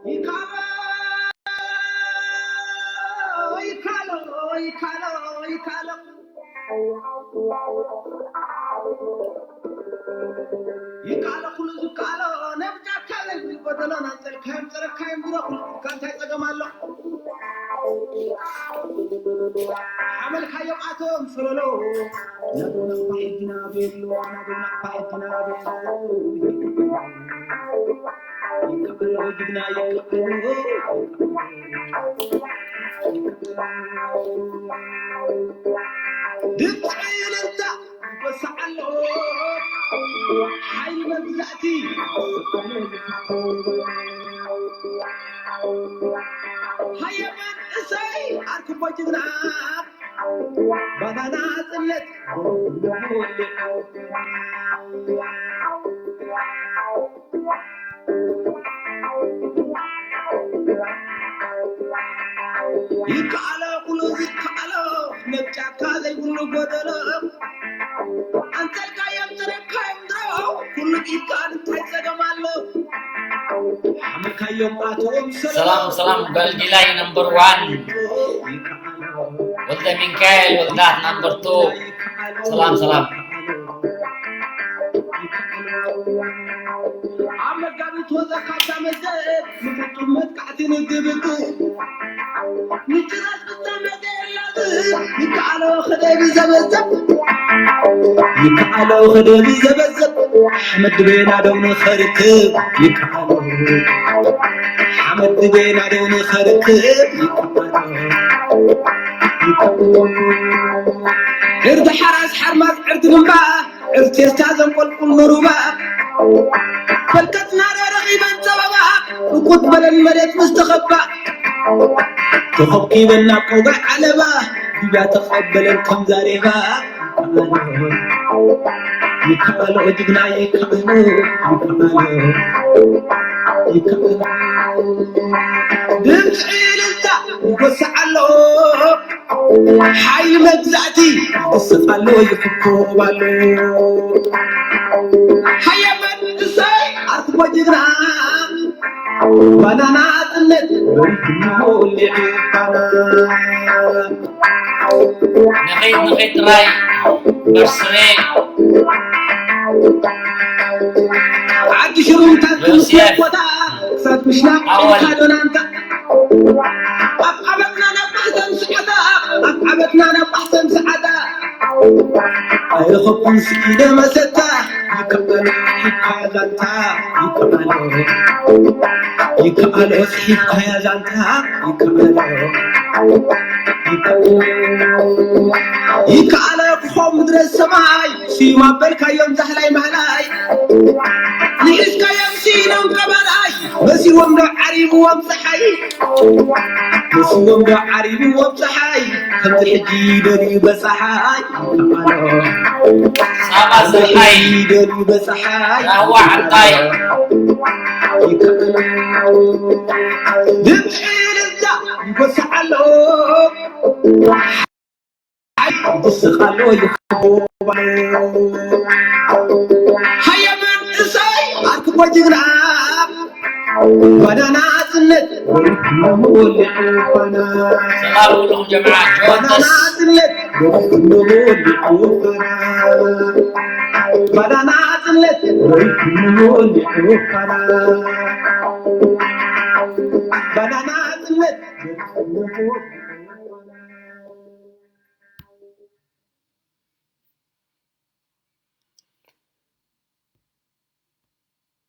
ይካሎ፣ ይካሎ፣ ይካሎ፣ ይካሎ። ይካሎ ኩሉ ዝካሎ፣ ነብጃካ ለልቢ ጎደሎ፣ ናንጸልካዮም ጸረካዮም ቢሮ፣ ኩሉ ዝካ እንታይ ጸገም ኣሎ? ሓመልካዮም ኣቶም ሰለሎ፣ ናብና እኳ ሕጂ ናበየሎ፣ ናብና እኳ ሕጂ ናበየሎ። ይካሎ ጅግና ይካሎ። ድምፂ እልልታ ይወስዕ ኣሎ። ሓይሊ መግዛእቲ። ሃየ መንእሰይ ኣርክቦ ጅግና። ባናና ጽለት። ይከኣሎ ኩሉ ዝከኣሎ፣ ነብ ጫካ ዘይብሉ ጎደሎ። ኣንጸልካዮም፣ ጸረብካዮም ድሮ፣ ኩሉ ኢድካ እንታይ ጸገም ኣሎ? ሓመልካዮም ኣቶም ሰለሎ። ሰላም፣ ሰላም፣ ገልጊላይ ነምበር ዋን። ወልደ ሚካኤል ወልዳት ነምበር ቱ። ሰላም፣ ሰላም። ኣብ መጋቢት ወዘ ካብታ መዘ ንፍጹም መጥቃዕቲ ንግብግብ። ንጭራስ ብታ መዘ የላዝ ይከኣሎ ክደብ ዘበዘብ። ይከኣሎ ክደብ ዘበዘብ። ሓመድ ቤና ደው ንኸርክብ። ይከኣሎ ሓመድ ቤና ደው ንኸርክብ። ይከኣሎ። ዕርዲ ሓራስ ሓርማዝ ዕርዲ ግንባ። ዕርቴስታ ዘንቆልቁል ንሩባ። ፈልከትና ረኺበን ጸበባ። ርቁት በለን መሬት ምስ ተኸባ። ተኸብኪበን ናብ ቀውጋዕ ዓለባ። ሊብያ ተቐበለን ከም ዛሬባ። ይከኣሎ ጅግና ይከኣሎ። ይከኣሎ። ይከኣሎ። ድምፂ እልልታ ይጎስዕ ኣሎ። ሓይሊ መግዛእቲ ይስቕ ኣሎ፣ ይፍኮብ ኣሎ። ሃየ መንእሰይ ኣርክቦ ጅግና፣ ባናና ጽነት በሪኹ ሞሊዑ ባና። ንኸይድ ንኸይድ ጥራይ በርስሬ። ዓዲ ሽሩምታት ዮሴፍ። ክሳድ ምሽናቕ ኣወል። ኢልካ ዶናንታ። ኣብ ዓበትና ናብ ማሕተም ሰዓዳ፣ ኣብ ዓበትና ናብ ማሕተም ሰዓዳ። ኣይረኸብኩን ስኢነ መሰታ፣ ይከኣሎ፣ ይከኣሎ ዛንታ፣ ይከኣሎ። ይከኣሎ፣ ስሒብካያ ዛንታ፣ ይከኣሎ። ይከኣሎ። ይከኣሎ፣ ክኾም ምድረ ሰማይ፣ ስዩም ኣበልካዮም ዛህላይ ማህላይ። ንሒዝካዮም ሲኢኖም ቀባላይ፣ መሲዎም ዶ ዓሪብዎም ጸሓይ? መሲዎም ዶ ዓሪብዎም ጸሓይ? ከምዚ ሕጂ ደልዩ በጻሓይ። ሳባ ጸሓይ። ደልዩ በጻሓይ። ራህዋ ዓባይ። ድምፂ እልልታ ይጎስዕ ኣሎ። ይስቕ ኣሎ ይሕቦ። ሃየ መንእሰይ ኣርክቦ ጅግና፣ ባናና ጽነት ወሊዑ ባና። ሰላም ኩሉም ጀምዓ ባናና ጆርጅስ። ጽነት ወሊዑ ባና። ባናና ጽነት ወሊዑ ባና። ባናና ጽነት ወሊዑ ባና።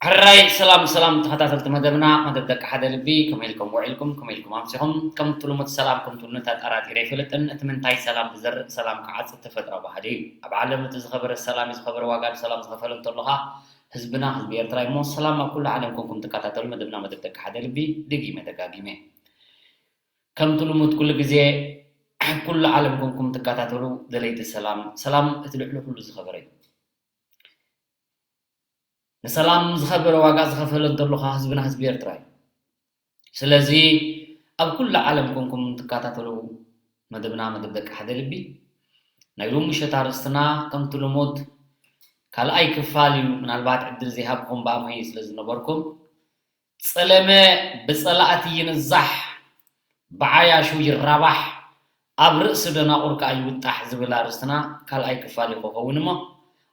ሕራይ ሰላም ሰላም ተኸታተልቲ መደብና፣ መደብ ደቂ ሓደ ልቢ፣ ከመይ ኢልኩም ውዒልኩም? ከመይ ኢልኩም ኣምሲኹም? ከምቲ ልሙድ ሰላም ከምቲ ልሙድ ኣጠራጢረ ኣይፈልጥን። እቲ ምንታይ ሰላም ዝዘርእ ሰላም ክዓጽድ ተፈጥሮ ባህሊ እዩ። ኣብ ዓለም እቲ ዝኸበረ ሰላም እዩ፣ ዝኸበረ ዋጋ ንሰላም ዝኸፈለ እንተሎ ኸኣ ህዝብና፣ ህዝቢ ኤርትራ እዩ። እሞ ሰላም ኣብ ኩሉ ዓለም ኮንኩም ትከታተሉ መደብና መደብ ደቂ ሓደ ልቢ፣ ደጊመ ደጋጊመ ከምቲ ልሙድ ኩሉ ግዜ ኩሉ ዓለም ኮንኩም ትከታተሉ ደለይቲ ሰላም፣ ሰላም እቲ ልዕሊ ኩሉ ዝኸበረ እዩ። ንሰላም ዝኸበረ ዋጋ ዝኸፈለ እንተሎ ኸኣ ህዝብና ህዝቢ ኤርትራ እዩ። ስለዚ ኣብ ኩሉ ዓለም ኮንኩም ትከታተሉ መደብና መደብ ደቂ ሓደ ልቢ ናይ ሎሚ ምሸት ኣርእስትና ከምቲ ልሙድ ካልኣይ ክፋል እዩ። ምናልባት ዕድል ዘይሃብኩም ብኣምሆይ ስለ ዝነበርኩም፣ ጸለመ ብጸላእቲ ይንዛሕ፣ ብዓያሹ ይራባሕ፣ ኣብ ርእሲ ደናቑር ከኣ ይውጣሕ ዝብል ኣርእስትና ካልኣይ ክፋል እዩ ክኸውን እሞ፣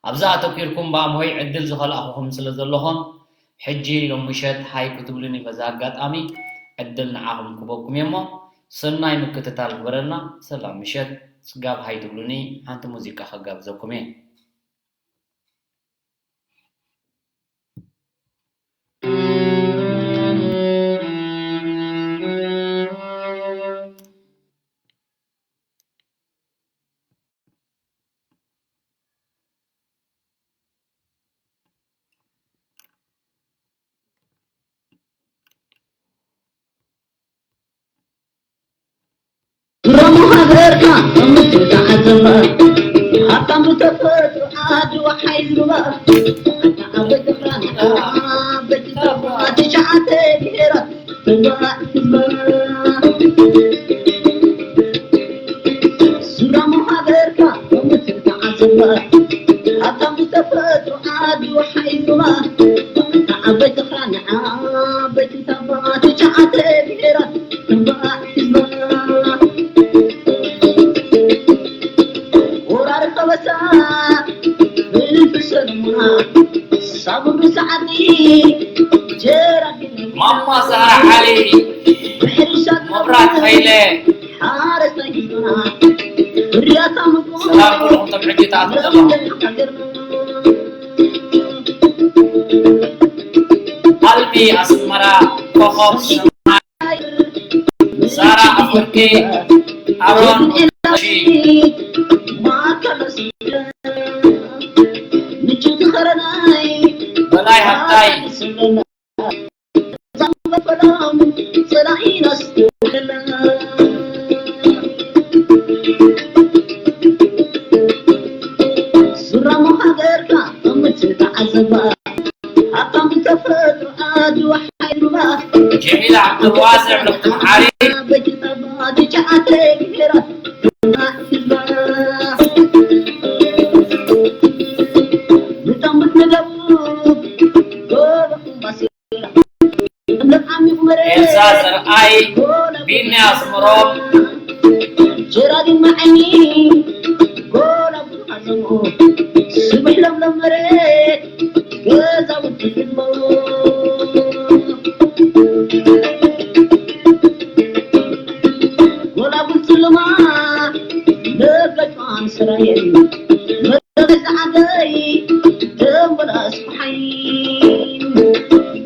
ኣብዛ ኣተኲርኩም ብኣምሆይ ዕድል ዝኸልኣኹኹም ስለ ዘለኹም፣ ሕጂ ሎም ምሸት ሃይ ክትብሉኒ በዚ ኣጋጣሚ ዕድል ንዓኹም ክበኩም እየ እሞ፣ ሰናይ ምክትታል ግበረልና። ሰላም ምሸት። ስጋብ ሃይ ትብሉኒ ሓንቲ ሙዚቃ ከጋብዘኩም እየ። ሮሞ ሃገርካ ከምትተዓዘባ፣ ሃብታም ብተፈጥሮ ዓድዋ ሓይልባ፣ ዓበይቲ ክራን ዓበይቲ ታቦ፣ ትሽዓተ ብሄራት፣ ሱራሞ ሃገርካ ከምትተዓዘባ፣ ሃብታም ብተፈጥሮ ዓድዋ ሓይልባ፣ ዓበይቲ ክራን ዓበይቲ ታቦ፣ ትሽዓተ ብሄራት፣ ወራር ከበሳ ብልፊ ሰለሙና፣ ሳቡን ሰዓዲ ጀራዲን፣ ማማ ዛህራ ዓሊ፣ ብሕርሻ መብራት ሃይለ፣ ሓረስታይ ህዝብና፣ ፍርያታ ምግቡ ሰላም ኩልኹም ተምሕጂ ተኣትዉ ዘለኹም። ሃገርና። ኣልሚ ኣስመራ፣ ኮኾብ ሰማይ፣ ሳራ ኣፍወርቂ፣ ኣሮን ቀሺ፣ በላይ ሃብታይ፣ ሱራሞ ሃገርካ ከምትተዓዘባ፣ ሃብታም ተፈጥሮ ዓድዋ ሓይልባ፣ ጀሚላ ዓብዱልዋስዕ፣ ዶክተር መሓሪ፣ በጅታባ ትሽዓተ ብሄራት፣ ንጠምት ንደቡብ፣ ጎቦ ኩምባሲ፣ ኤልሳ ዘርኣይ፣ ቢኒ ኣስመሮም፣ ጀራዲን መዓይኒ፣ ጎላ ቡርሃ ዘሞ፣ ስብሕ ለምለም መሬት፣ ገዛውቲ ህድሞ። ጎላ ቡን ጽልማ፣ መገጫን ስራየን፣ መገዛ ዓደይ፣ ደንበላስ ሓይ፣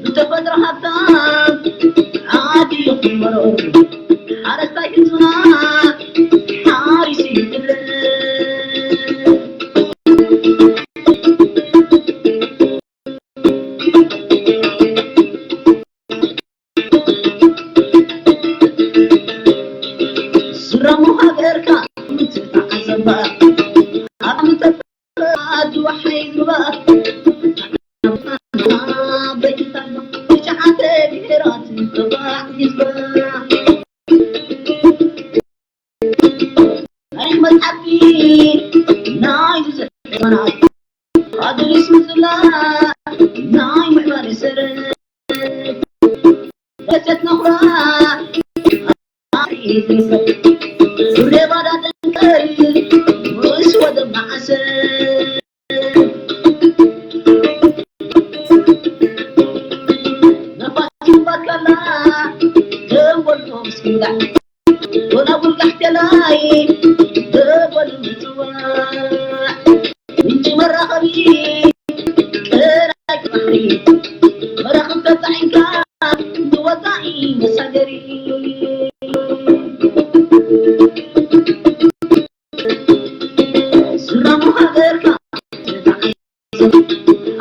ብተፈጥሮ ሃብታም ዓዲ ይኹን መሮር፣ ሓረስታይ ህዝብና ሓሪሱ ይድለ። ሱራሞ ሃገርካ ምትተዓዘባ፣ ኣብ ምተፈ-፣ ዓዲ ወሓይ ዝባ፣ በይታ ትሽዓተ ብሄራት ተባዕ ህዝባ። ታሪኽ መጽሓፍቲ ናይ ብዙሕ ዘመናት ኣድሪስ ምጽላእ ናይ ምዕባለ ሰረት ደሴት ነኹራ ኣርሒ ዝንሰት ዙርየ ባዳ ደንቀል ምስ ወደብ መዓሰ ነፋስ ባካላ ደንጎሎ ምስኪንዳ ጎላጉል ጋሕቴላይ ደጎል ምጽዋዕ ምንጪ መራኸቢ ቀላይ ባሕሪ መራኽብ ተጻዒንካ ንወጻኢ መሳገሪ ሱራሙ ሃገርካ ተባሒዘ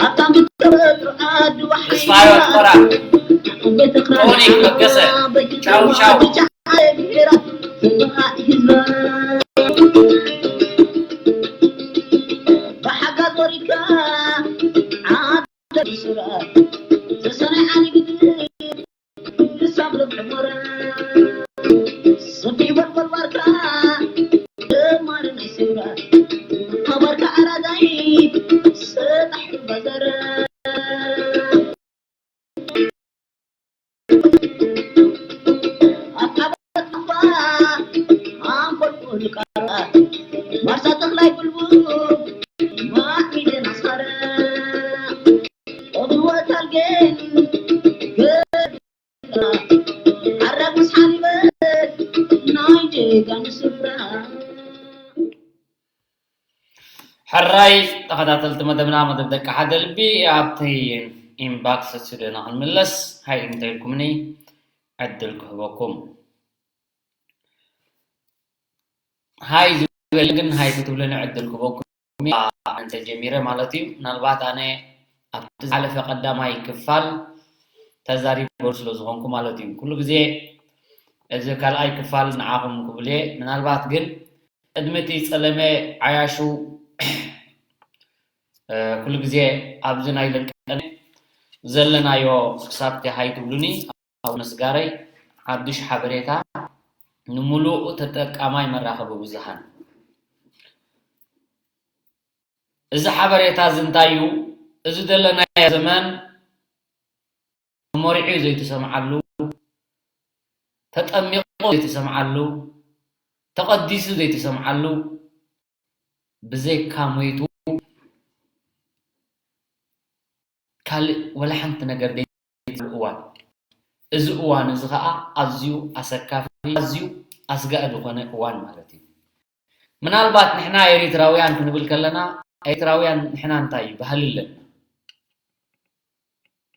ሃብታም ብተፈጥሮ ዓዲ ተስፋዮት በራ፣ ቶኒክ ለገሰ፣ ቻው ቻው። ብሓጋ ዞሪካ ዓዲ ሱራ ተሰናይ ዓሊ ግድብ ክሳብ ርብዒ ሞራ ሰፊሕ ጎልጎል ባርካ ደማሪ ናይ ሰውራ ባርካ ኣራዳይ ሰጣ ማዕሚደ ማስመራ፣ ኦድወታል ግን ገ-፣ ሓራግ ምስ ሓሊበት ናይ ጀጋኑ ስፍራ። ሕራይ ተኸታተልቲ መደብና፣ መደብ ደቂ ሓደ ልቢ፣ ኣብቲ ኢንባክስ ስቱዲዮና ክንምለስ፣ ሃይ እንታይ ኢልኩምኒ ዕድል ክህበኩም። ሃይ ዝበለ ግን ሃይ ክትብሉኒ ዕድል ክህበኩም። ኣነ እንተ ጀሚረ ማለት እዩ። ምናልባት ኣነ ኣብቲ ዝሓለፈ ቀዳማይ ክፋል ተዛሪበ ስለ ዝኾንኩ ማለት እዩ። ኩሉ ግዜ እዚ ካልኣይ ክፋል ንዓኹም ክብል እየ። ምናልባት ግን ቅድሚ እቲ ጸለመ ዓያሹ፣ እ፣ ኩሉ ግዜ ኣብዚ ናይ ለንቀነ ዘለናዮ ክሳብ እቲ ሃይ ትብሉኒ፣ ኣብ መስጋረይ ሓድሽ ሓበሬታ ንምሉእ ተጠቃማይ መራኸቢ ብዙሃን። እዚ ሓበሬታ እዚ እንታይ እዩ? እዚ ዘለናዮ ዘመን ተመሪዑ ዘይትሰምዓሉ፣ ተጠሚቑ ዘይትሰምዓሉ፣ ተቐዲሱ ዘይትሰምዓሉ፣ ብዘይካ ሞይቱ ካልእ ወላ ሓንቲ ነገር ዘይትብሉ እዋን። እዚ እዋን እዚ ኸኣ ኣዝዩ ኣሰካፊ፣ ኣዝዩ ኣስጋኢ ዝኾነ እዋን ማለት እዩ። ምናልባት ንሕና ኤሪትራውያን ክንብል ከለና፣ ኤሪትራውያን ንሕና እንታይ እዩ? ባህሊ ኣለና።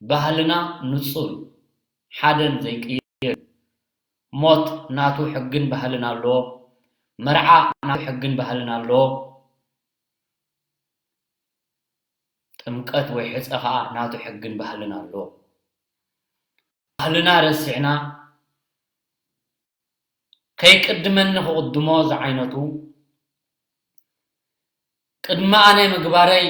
ባህልና ንጹር፣ ሓደን ዘይቅየር። ሞት ናቱ ሕግን ባህልን ኣለዎ። መርዓ ናቱ ሕግን ባህልን ኣለዎ። ጥምቀት ወይ ሕጸ ኸኣ ናቱ ሕግን ባህልን ኣለዎ። ባህልና ረሲዕና፣ ከይቅድመኒ ክቕድሞ ዝዓይነቱ፣ ቅድሚ ኣነ ምግባረይ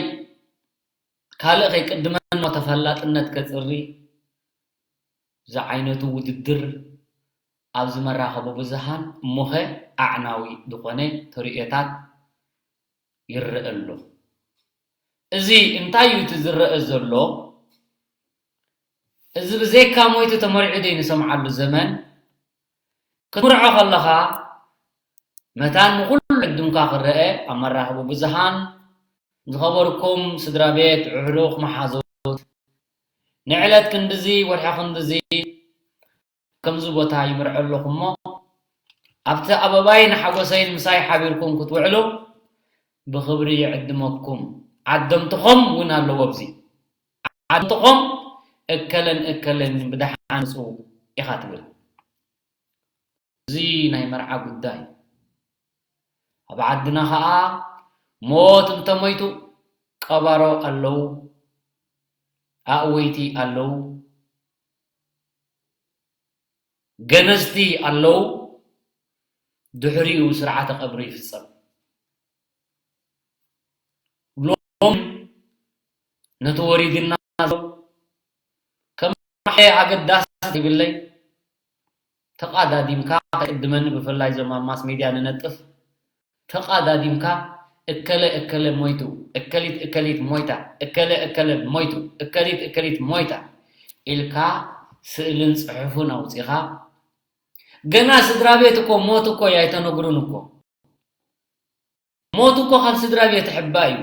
ካልእ ከይቅድመኒ ተፈላጥነት ከጽሪ ዝዓይነቱ ውድድር ኣብዚ መራኸቢ ብዙሃን እሞኸ ኣዕናዊ ዝኾነ ተርእዮታት ይረአ ኣሎ። እዚ እንታይ እዩ እቲ ዝረአ ዘሎ? እዚ ብዘይካ ሞይቱ ተመሪዑ ዘይንሰምዓሉ ዘመን ክትምርዖ ከለኻ መታን ንኹሉ ዕድምካ ክረአ ኣብ መራኸቢ ብዙሃን ዝኸበርኩም ስድራ ቤት፣ ኣዕሩኽ፣ መሓዙት ንዕለት ክንድዚ ወርሒ ክንድዚ ከምዚ ቦታ ይምርዖ ኣለኹ እሞ፣ ኣብቲ ኣበባይን ሓጎሰይን ምሳይ ሓቢርኩም ክትውዕሉ ብኽብሪ ይዕድመኩም። ዓደምትኹም እውን ኣለዎ ኣብዚ። ዓደምትኹም እከለን እከለን ብደሓን ምጹ ኢኻ ትብል። እዚ ናይ መርዓ ጉዳይ። ኣብ ዓድና ኸኣ ሞት እንተሞይቱ ቀባሮ ኣለዉ፣ ኣእወይቲ ኣለዉ፣ ገነዝቲ ኣለዉ፣ ድሕሪኡ ስርዓተ ቀብሪ ይፍጸም። ሎም ነቲ ወሪድና ዘሎ ከም ኣገዳሲ ይብለይ። ተቓዳዲምካ፣ ቅድመኒ ብፍላይ እዞም ኣብ ማስ ሜድያ ንነጥፍ፣ ተቓዳዲምካ እከለ እከለ ሞይቱ፣ እከሊት እከሊት ሞይታ፣ እከለ እከለ ሞይቱ፣ እከሊት እከሊት ሞይታ ኢልካ ስእልን ጽሑፍን ኣውጺኻ፣ ገና ስድራ ቤት እኮ ሞት እኮ ኣይተነግሩን እኮ። ሞት እኮ ካብ ስድራ ቤት ሕባ እዩ።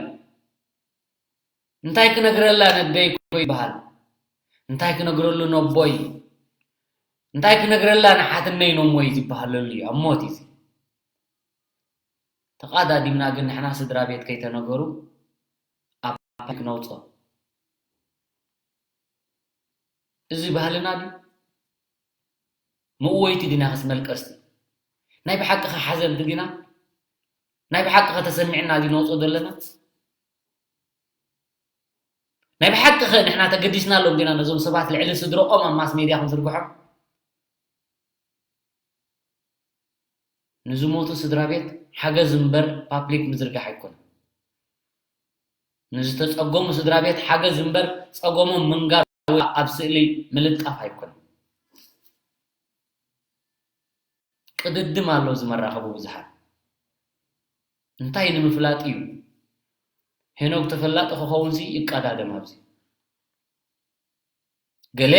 እንታይ ክነግረላ ነደይ እኮ ይበሃል። እንታይ ክነግረሉ ነቦይ። እንታይ ክነግረላ ንሓትነይ ነሞይ ዝበሃለሉ እዩ። ኣብ ሞት እዩ። ተቓዳዲምና ግን ንሕና ስድራ ቤት ከይተነገሩ ኣብ ፓብሊክ ነውጾ። እዚ ባህልና ድዩ? መእወይቲ ዲና ከስ መልቀስቲ? ናይ ብሓቂ ከ ሓዘንቲ ዲና? ናይ ብሓቂ ከ ተሰሚዕና ድዩ ነውጾ ዘለና? ናይ ብሓቂ ከ ንሕና ተገዲስናሎም ዲና ነዞም ሰባት ልዕሊ ስድረኦም ኣብ ማስ ሜድያ ክንዝርግሖም? ንዝሞቱ ስድራ ቤት ሓገዝ እምበር ፓብሊክ ምዝርጋሕ ኣይኮነን። ንዝተጸገሙ ስድራ ቤት ሓገዝ እምበር ጸገሞም ምንጋር ወይ ኣብ ስእሊ ምልጣፍ ኣይኮነን። ቅድድም ኣሎ እዚ መራኸቢ ብዙሓን። እንታይ ንምፍላጥ እዩ? ሄኖክ ተፈላጢ ክኸውንሲ ይቀዳደም ኣብዚ። ገለ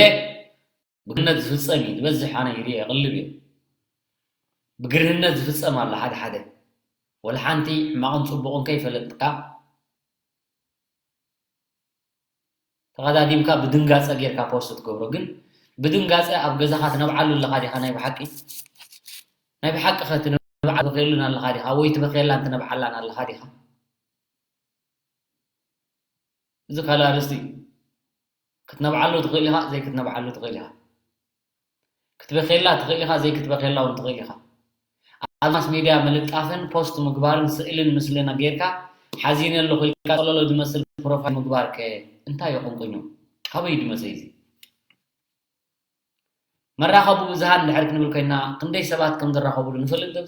ብግርህነት ዝፍጸም እዩ። ዝበዝሕ ኣነ ይርእዮ፣ ይቕልብ እየ። ብግርህነት ዝፍጸም ኣሎ ሓደ ሓደ። ወላ ሓንቲ ሕማቕን ጽቡቕን ከይፈለጥካ ተቐዳዲምካ ብድንጋጸ ጌርካ ፖስት ትገብሮ። ግን ብድንጋጸ ኣብ ገዛኻ ትነብዓሉ ኣለኻ ዲኻ? ናይ ብሓቂ ናይ ብሓቂ ኸ ትነብዓሉ ትበኽየሉን ኣለኻ ዲኻ? ወይ ትበኽየላን ትነብዓላን ኣለኻ ዲኻ? እዚ ካልእ ኣርእስቲ እዩ። ክትነብዓሉ ትኽእል ኢኻ፣ ዘይክትነብዓሉ ትኽእል ኢኻ። ክትበኽየላ ትኽእል ኢኻ፣ ዘይክትበኽየላ እውን ትኽእል ኢኻ። ኣብ ማስ ሜድያ ምልጣፍን ፖስት ምግባርን ስእልን ምስልን ጌርካ ሓዚነ ኣለኹ ኢልካ ጸለሎ ዝመስል ፕሮፋይል ምግባር ከ እንታይ ይቕንቁኝ? ካበይ ድመጸ እዚ? መራኸቡ ብዙሃን እንድሕር ክንብል ኮይና ክንደይ ሰባት ከም ዝራኸብሉ ንፈልጥ ዶ?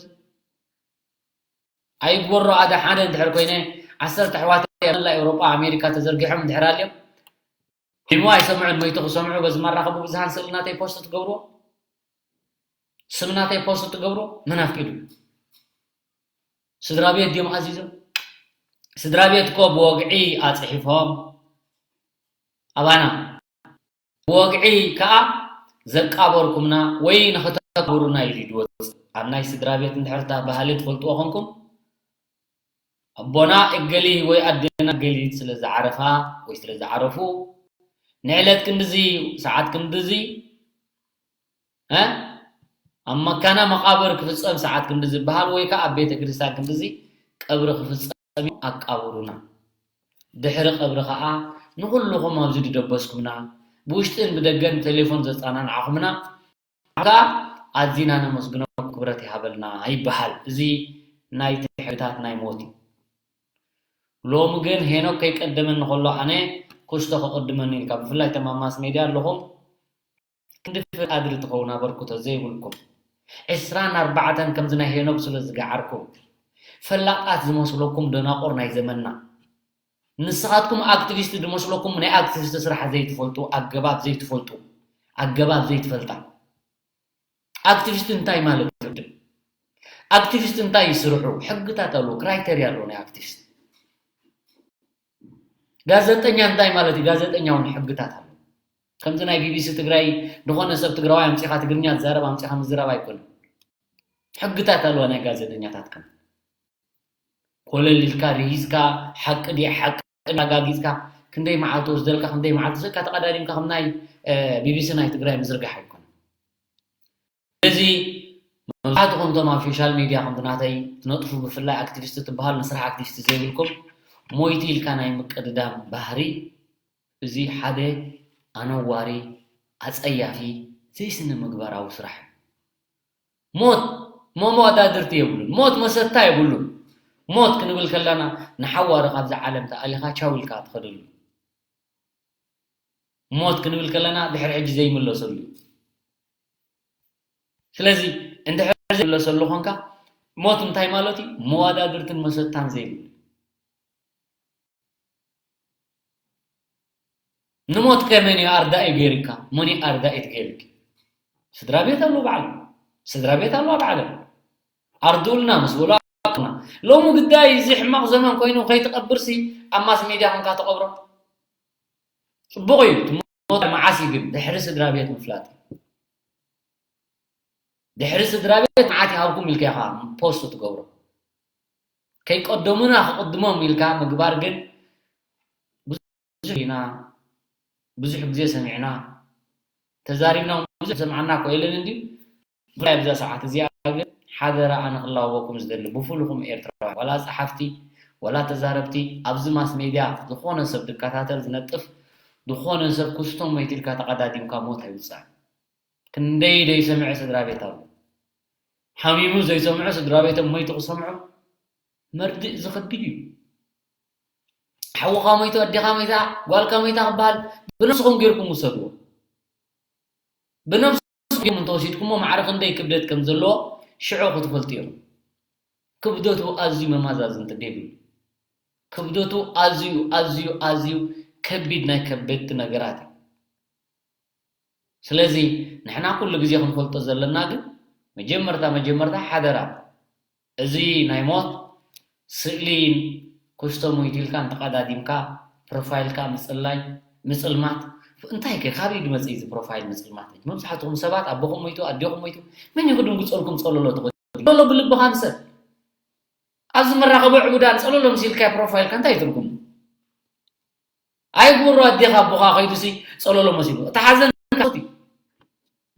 ኣይግበሮ ኣደ ሓደ እንድሕር ኮይነ ዓሰርተ ኣሕዋተይ ኣብ መላእ ኤውሮጳ ኣሜሪካ ተዘርጊሖም እንድሕር ኣልዮም ፊልሙ ኣይሰምዑን፣ መይቱ ክሰምዑ በዚ መራኸቢ ብዙሃን ስእሊ ናተይ ፖስት ትገብርዎ፣ ስም ናተይ ፖስት ትገብርዎ፣ መን ኣፍቂዱ? ስድራ ቤት ድዮም ኣዚዞም? ስድራ ቤት እኮ ብወግዒ ኣጽሒፎም ኣባና፣ ብወግዒ ከኣ ዘቃበርኩምና ወይ ንኽተክብሩና እዩ ድወጽእ። ኣብ ናይ ስድራ ቤት እንድሕር እታ ባህሊ ትፈልጥዎ ኾንኩም ኣቦና እገሊ ወይ ኣዴና እገሊት ስለ ዝዓረፋ ወይ ስለ ዝዓረፉ ንዕለት ክንድዚ ሰዓት ክንድዚ እ ኣብ መካና መቓብር ክፍጸም ሰዓት ክንድዚ ዝበሃል ወይ ከኣ ኣብ ቤተ ክርስቲያን ክንድዚ ቀብሪ ክፍጸም እዩ ኣቃብሩና። ድሕሪ ቀብሪ ከኣ ንኹልኹም ኣብዚ ዝደበስኩምና ብውሽጥን ብደገን ብቴሌፎን ዘጸናንዓኹምና ከኣ ኣዚና ነመስግነኩም ክብረት ይሃበልና ይበሃል። እዚ ናይቲ ሕግታት ናይ ሞት እዩ። ሎሚ ግን ሄኖክ ከይቀደመኒ ከሎ ኣነ ኩስቶ ከቐድመኒ ኢልካ ብፍላይ ተማማስ ሜድያ ኣለኹም ክንዲ ፍቃድሪ ትኸውን ኣበርክቶ ዘይብልኩም ዕስራን ኣርባዕተን ከምዚ ናይ ሄኖክ ስለ ዝገዓርኩም ፈላጣት ዝመስለኩም ደናቁር ናይ ዘመንና ንስኻትኩም ኣክቲቪስት ዝመስለኩም ናይ ኣክቲቪስት ስራሕ ዘይትፈልጡ ኣገባብ ዘይትፈልጡ ኣገባብ ዘይትፈልጣ ኣክቲቪስት እንታይ ማለት እዩ? ኣክቲቪስት እንታይ ይስርሑ? ሕግታት ኣለዎ፣ ክራይተርያ ኣለዎ ናይ ኣክቲቪስት። ጋዜጠኛ እንታይ ማለት እዩ? ጋዜጠኛ እውን ሕግታት ኣለዎ። ከምዚ ናይ ቢቢሲ ትግራይ ዝኾነ ሰብ ትግራዋይ ኣምፂኻ ትግርኛ ዝዛረብ ኣምፂኻ ምዝራብ ኣይኮነን። ሕግታት ኣለዎ ናይ ጋዜጠኛታት ከም ኮለል ኢልካ ርሂዝካ ሓቂ ድያ ሓቂ ኣጋጊዝካ ክንደይ መዓልቲ ወስደልካ ክንደይ መዓልቲ ስእካ ተቐዳዲምካ ከም ናይ ቢቢሲ ናይ ትግራይ ምዝርጋሕ ኣይኮነን። እዚ መብዛሕትኹም እቶም ኣብ ሶሻል ሚድያ ከምቲ ናተይ ትነጥፉ ብፍላይ ኣክቲቪስት ትበሃል ንስራሕ ኣክቲቪስት ዘይብልኩም ሞይቲ ኢልካ ናይ ምቅድዳም ባህሪ እዚ ሓደ ኣነዋሪ ኣፀያፊ ዘይስነ ምግባራዊ ስራሕ እዩ። ሞት መመወዳድርቲ የብሉን። ሞት መሰታ የብሉን። ሞት ክንብል ከለና ንሓዋሩ ካብዛ ዓለም ተኣሊኻ ቻው ኢልካ ትኸደሉ። ሞት ክንብል ከለና ድሕሪ ሕጂ ዘይምለሰሉ እዩ። ስለዚ እንድሕር ዘይምለሰሉ ኾንካ ሞት እንታይ ማለት እዩ? መወዳድርትን መሰታን ዘይብሉ። ንሞት ከ መን እዩ ኣርዳኢ ገይርካ? መን እዩ ኣርዳኢት ገይርኪ? ስድራ ቤት ኣሎ ባዕሉ። ስድራ ቤት ኣሎ ባዕሉ። ኣርድኡልና ምስ በሉ ኣርድኡልና። ሎሚ ግዳይ እዚ ሕማቕ ዘመን ኮይኑ ከይትቐብርሲ ኣብ ማስ ሜድያ ኮንካ ተቐብሮ። ጽቡቕ እዩ። ትሞት መዓስ እዩ ግን? ድሕሪ ስድራ ቤት ምፍላጥ። ድሕሪ ስድራ ቤት መዓት ይሃብኩም ኢልካ ኢኻ ፖስት ትገብሮ። ከይቀደሙና ክቕድሞም ኢልካ ምግባር ግን ብዙሕ ኢና ብዙሕ ግዜ ሰሚዕና ተዛሪብና እውን ብዙሕ ሰምዓና እኮ የለን እንድዩ። ብፍላይ ኣብዛ ሰዓት እዚኣ ግን ሓደራ ኣነ ክላወበኩም ዝደሊ ብፍሉኹም ኤርትራውያን ዋላ ጸሓፍቲ ዋላ ተዛረብቲ ኣብዚ ማስ ሜድያ ዝኾነ ሰብ ዝከታተል ዝነጥፍ ዝኾነ ሰብ ክስቶም መይትልካ ተቐዳዲምካ ሞት ኣይውጻእን። ክንደይ ዘይሰምዐ ስድራ ቤት ኣሎ። ሓሚሙ ዘይሰምዑ ስድራ ቤቶም ሞይቱ ክሰምዑ መርድእ ዝኸብድ እዩ። ሓውኻ ሞይቱ፣ ኣዴኻ ሞይታ፣ ጓልካ ሞይታ ክበሃል ብነብስኹም ጌርኩም ውሰድዎ። ብነብስኹም እንተወሲድኩሞ ማዕረ ክንደይ ክብደት ከም ዘለዎ ሽዑ ክትፈልጡ እዮም። ክብደቱ ኣዝዩ መማዛዝንቲ ደብዩ። ክብደቱ ኣዝዩ ኣዝዩ ኣዝዩ ከቢድ ናይ ከበድቲ ነገራት እዩ። ስለዚ ንሕና ኩሉ ግዜ ክንፈልጦ ዘለና ግን መጀመርታ መጀመርታ ሓደራ እዚ ናይ ሞት ስእሊ ኩስቶም ኢልካ እንተቐዳዲምካ ፕሮፋይልካ ምጽላይ ምጽልማት እንታይ ከ ካበይ ድመጽእ እዚ ፕሮፋይል ምጽልማት? መብዛሕትኹም ሰባት ኣቦኹም ሞይቱ ኣዴኹም ሞይቱ መን እዩ ክድንግጸልኩም ጸለሎ ትኽእል ዘሎ ብልብኻ ንሰብ ኣብዚ መራኸቢ ዕቡዳን ጸለሎ መሲልካ ፕሮፋይልካ እንታይ ትርጉም? ኣይግበሮ ኣዴኻ ኣቦኻ ከይዱሲ ጸለሎ መሲሉ። እቲ ሓዘን ካቲ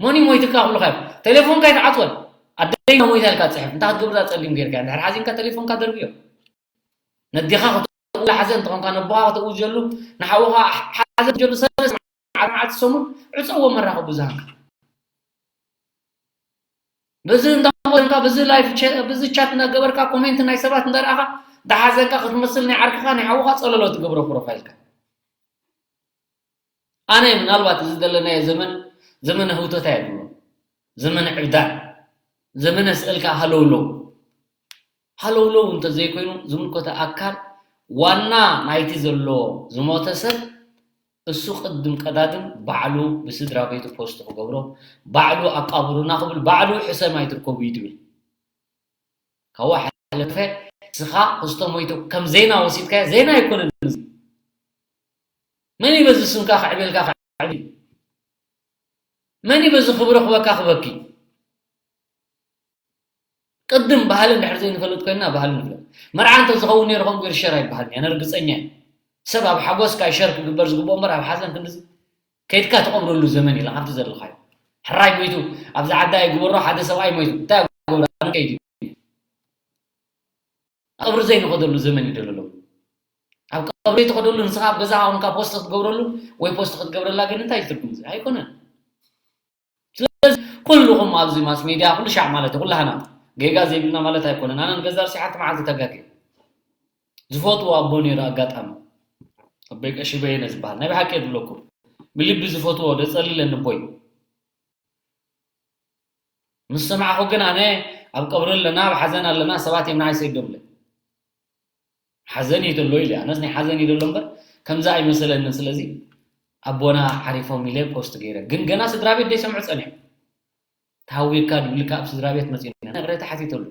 መን እዩ ሞይትካ ክብሉኻ እዮም። ቴሌፎንካ ኣይትዓጽወን። ኣደይ ሞይታ ኢልካ ጽሕፍ። እንታይ ክትገብር እዛ ጸሊም ጌርካ? እንድሕር ሓዚንካ ቴሌፎንካ ደርብዮ። ነዴኻ ከተውላ ሓዘን እንተኾንካ፣ ነቦኻ ከተውጀሉ፣ ንሓውኻ ሓዘን ጀሉ ሰለስተ መዓልቲ፣ መዓልቲ ሰሙን ዕጸዎ መራኸቢ ብዙሃንካ። በዚ እንዳኾንካ፣ በዚ ላይፍ ቸ-፣ በዚ ቻት እናገበርካ፣ ኮሜንት ናይ ሰባት እንዳረኣኻ፣ ዳሓዘንካ ክትመስል ናይ ዓርክኻ፣ ናይ ሓውኻ ጸለሎ ትገብሮ ፕሮፋይልካ። ኣነ ምናልባት እዚ ዘለናዮ ዘመን፣ ዘመነ ህውተታ እየ ዝብሎ። ዘመነ ዕብዳን፣ ዘመነ ስእልካ ሃለውለው። ሃለውለው እንተዘይኮይኑ፣ ዝምልከቶ ኣካል ዋና ናይቲ ዘሎ ዝሞተ ሰብ፣ እሱ ቅድም ቀዳድም ባዕሉ ብስድራ ቤቱ ፖስት ክገብሮ፣ ባዕሉ ኣቃብሩና ክብል፣ ባዕሉ ሕሰም ኣይትርከቡ እዩ ትብል። ካብኡ ሓለፈ፣ ንስኻ ክስቶ ሞይቱ ከም ዜና ወሲድካዮ፣ ዜና ኣይኮነን እዚ። መን እዩ በዚ ስምካ ከዕብየልካ ከዕብይ? መን እዩ በዚ ክብሪ ክበካ ክበኪ? ቅድም ባህሊ እንድሕር ዘይንፈልጥ ኮይንና፣ ባህሊ ንፍለጥ። መርዓ እንተ ዝኸውን ነይሩ፣ ከምኡ ገይሩ ሸር ኣይበሃልን እየ፣ ኣነ ርግጸኛ እየ። ሰብ ኣብ ሓጎስ ካይ ሸር ክግበር ዝግብኦ እምበር፣ ኣብ ሓዘን ክንድዚ ከይድካ ትቐብረሉ ዘመን የለን። ኣብቲ ዘለኻዮ፣ ሕራይ ሞይቱ፣ ኣብዚ ዓዳ ይግበሮ፣ ሓደ ሰብኣይ ሞይቱ፣ እንታይ ይገብር? ኣነ ከይድ እዩ። ኣብ ቀብሪ ዘይንኸደሉ ዘመን እዩ ዘሎ። ኣብ ቀብሪ ትኸደሉ፣ ንስኻ ኣብ ገዛ ኾንካ ፖስት ክትገብረሉ ወይ ፖስት ክትገብረላ ግን እንታይ እዩ ትርጉም እዚ? ኣይኮነን። ስለዚ ኩልኹም ኣብዚ ማስ ሜድያ፣ ኩሉ ሻዕ ማለት እዩ፣ ኩላህና ጌጋ ዘይብልና ማለት ኣይኮነን። ኣነ ንገዛ ርእሲ ሓንቲ መዓልቲ ተጋግየ። ዝፈትዎ ኣቦ ነይሩ ኣጋጣሚ። ኣቦይ ቀሺ በየነ ዝበሃል። ናይ ብሓቂ እየ ዝብለኩም። ብልቢ ዝፈትዎ፣ ደጸልለኒ ኣቦይ። ምስ ሰማዕኹ ግን ኣነ ኣብ ቀብሪ ኣለና፣ ኣብ ሓዘን ኣለና፣ ሰባት እዮም ንዓይ ሰይዶምለይ። ሓዘን እዩ ዘሎ ኢለ፣ ኣነስ ናይ ሓዘን እዩ ዘሎ እምበር ከምዚ ኣይመሰለንን። ስለዚ ኣቦና ዓሪፎም ኢለ ፖስት ገይረ። ግን ገና ስድራ ቤት ዘይሰምዑ ጸኒሖም። ተሃዊክካ ድብልካ ኣብ ስድራ ቤት መጺና ይቕሬታ ሓቲተሉ።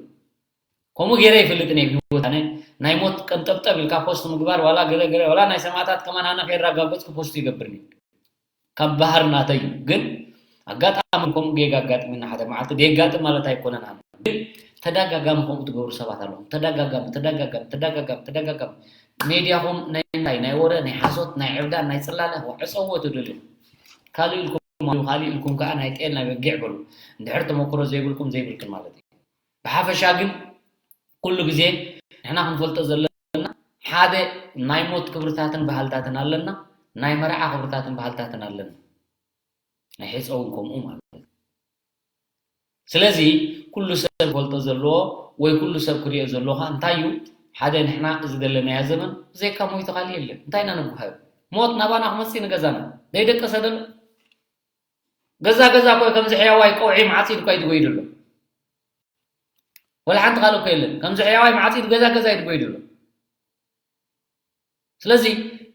ከምኡ ገይረ ይፈልጥን እየ ብህይወት። ኣነ ናይ ሞት ቀንጠብጠብ ኢልካ ፖስት ምግባር፣ ዋላ ገለ ገለ፣ ዋላ ናይ ሰማእታት ከማን ኣነ ከይራጋገጽኩ ፖስት ይገብርኒ። ካብ ባህር ናተይ እዩ። ግን ኣጋጣሚ ከምኡ ጌጋ ኣጋጥሚና ሓደ መዓልቲ፣ ደየጋጥም ማለት ኣይኮነን። ኣነ ግን ተደጋጋሚ ከምኡ ትገብሩ ሰባት ኣለኹም። ተደጋጋሚ፣ ተደጋጋሚ፣ ተደጋጋሚ፣ ተደጋጋሚ። ሜድያኹም ናይ እንታይ? ናይ ወረ፣ ናይ ሓሶት፣ ናይ ዕብዳን፣ ናይ ጽላለ፣ ዕጸዎ ትደልዩ። ካልእ ኢልኩም፣ ካልእ ኢልኩም ከኣ ናይ ጤል ናይ በጊዕ በሉ። እንድሕር ተመክሮ ዘይብልኩም፣ ዘይብልክን ማለት እዩ። ብሓፈሻ ግን ኩሉ ግዜ ንሕና ክንፈልጦ ዘለና ሓደ ናይ ሞት ክብርታትን ባህልታትን ኣለና፣ ናይ መርዓ ክብርታትን ባህልታትን ኣለና። ናይ ሒፀ እውን ከምኡ ማለት እዩ። ስለዚ ኩሉ ሰብ ክፈልጦ ዘለዎ ወይ ኩሉ ሰብ ክሪኦ ዘለዎ ከዓ እንታይ እዩ? ሓደ ንሕና እዚ ዘለናዮ ዘመን ብዘይካ ሞይቱ ካልእ የለን። እንታይ ኢና ንጉሃዮ? ሞት ናባና ክመፅእ ንገዛና ዘይደቀሰ ደሎ? ገዛ ገዛ እኮ ከምዚ ሕያዋይ ቀውዒ መዓፂዱ እኳ እዩ ዝጎይ ዘሎ። ወላ ሓንቲ ካልእ እኮ የለን። ከምዚ ሕያዋይ መዓፂዱ ገዛ ገዛ እዩ ዝጎይ ዘሎ። ስለዚ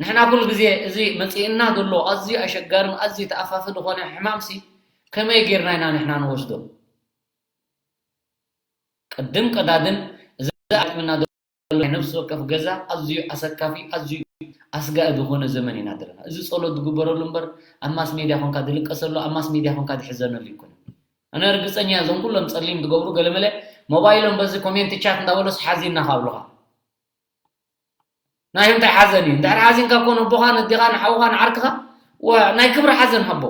ንሕና ኩሉ ግዜ እዚ መፂእና ዘሎ ኣዝዩ ኣሸጋርን ኣዝዩ ተኣፋፊ ዝኾነ ሕማምሲ ከመይ ጌርና ኢና ንሕና ንወስዶ? ቅድም ቀዳድም እዚ ኣጋጢምና ዘሎ ናይ ነፍሲ ወከፍ ገዛ ኣዝዩ ኣሰካፊ፣ ኣዝዩ ኣስጋኢ ዝኾነ ዘመን ኢና ዘለና። እዚ ጸሎት ዝግበረሉ እምበር ኣብ ማስ ሜድያ ኮንካ ዝልቀሰሉ፣ ኣብ ማስ ሜድያ ኮንካ ዝሕዘነሉ ኣይኮነን። ኣነ ርግጸኛ እየ፣ እዞም ኩሎም ጸሊም ዝገብሩ ገለመለ ሞባይሎም በዚ ኮሜንት ቻት እንዳበለሱ ሓዚንና ካብ ብሉኻ። ናይ እንታይ ሓዘን እዩ? እንድሕር ሓዚንካ እኮ ነቦኻ፣ ነዴኻ፣ ንሓውኻ፣ ንዓርክኻ ወ-፣ ናይ ክብሪ ሓዘን ሃቦ።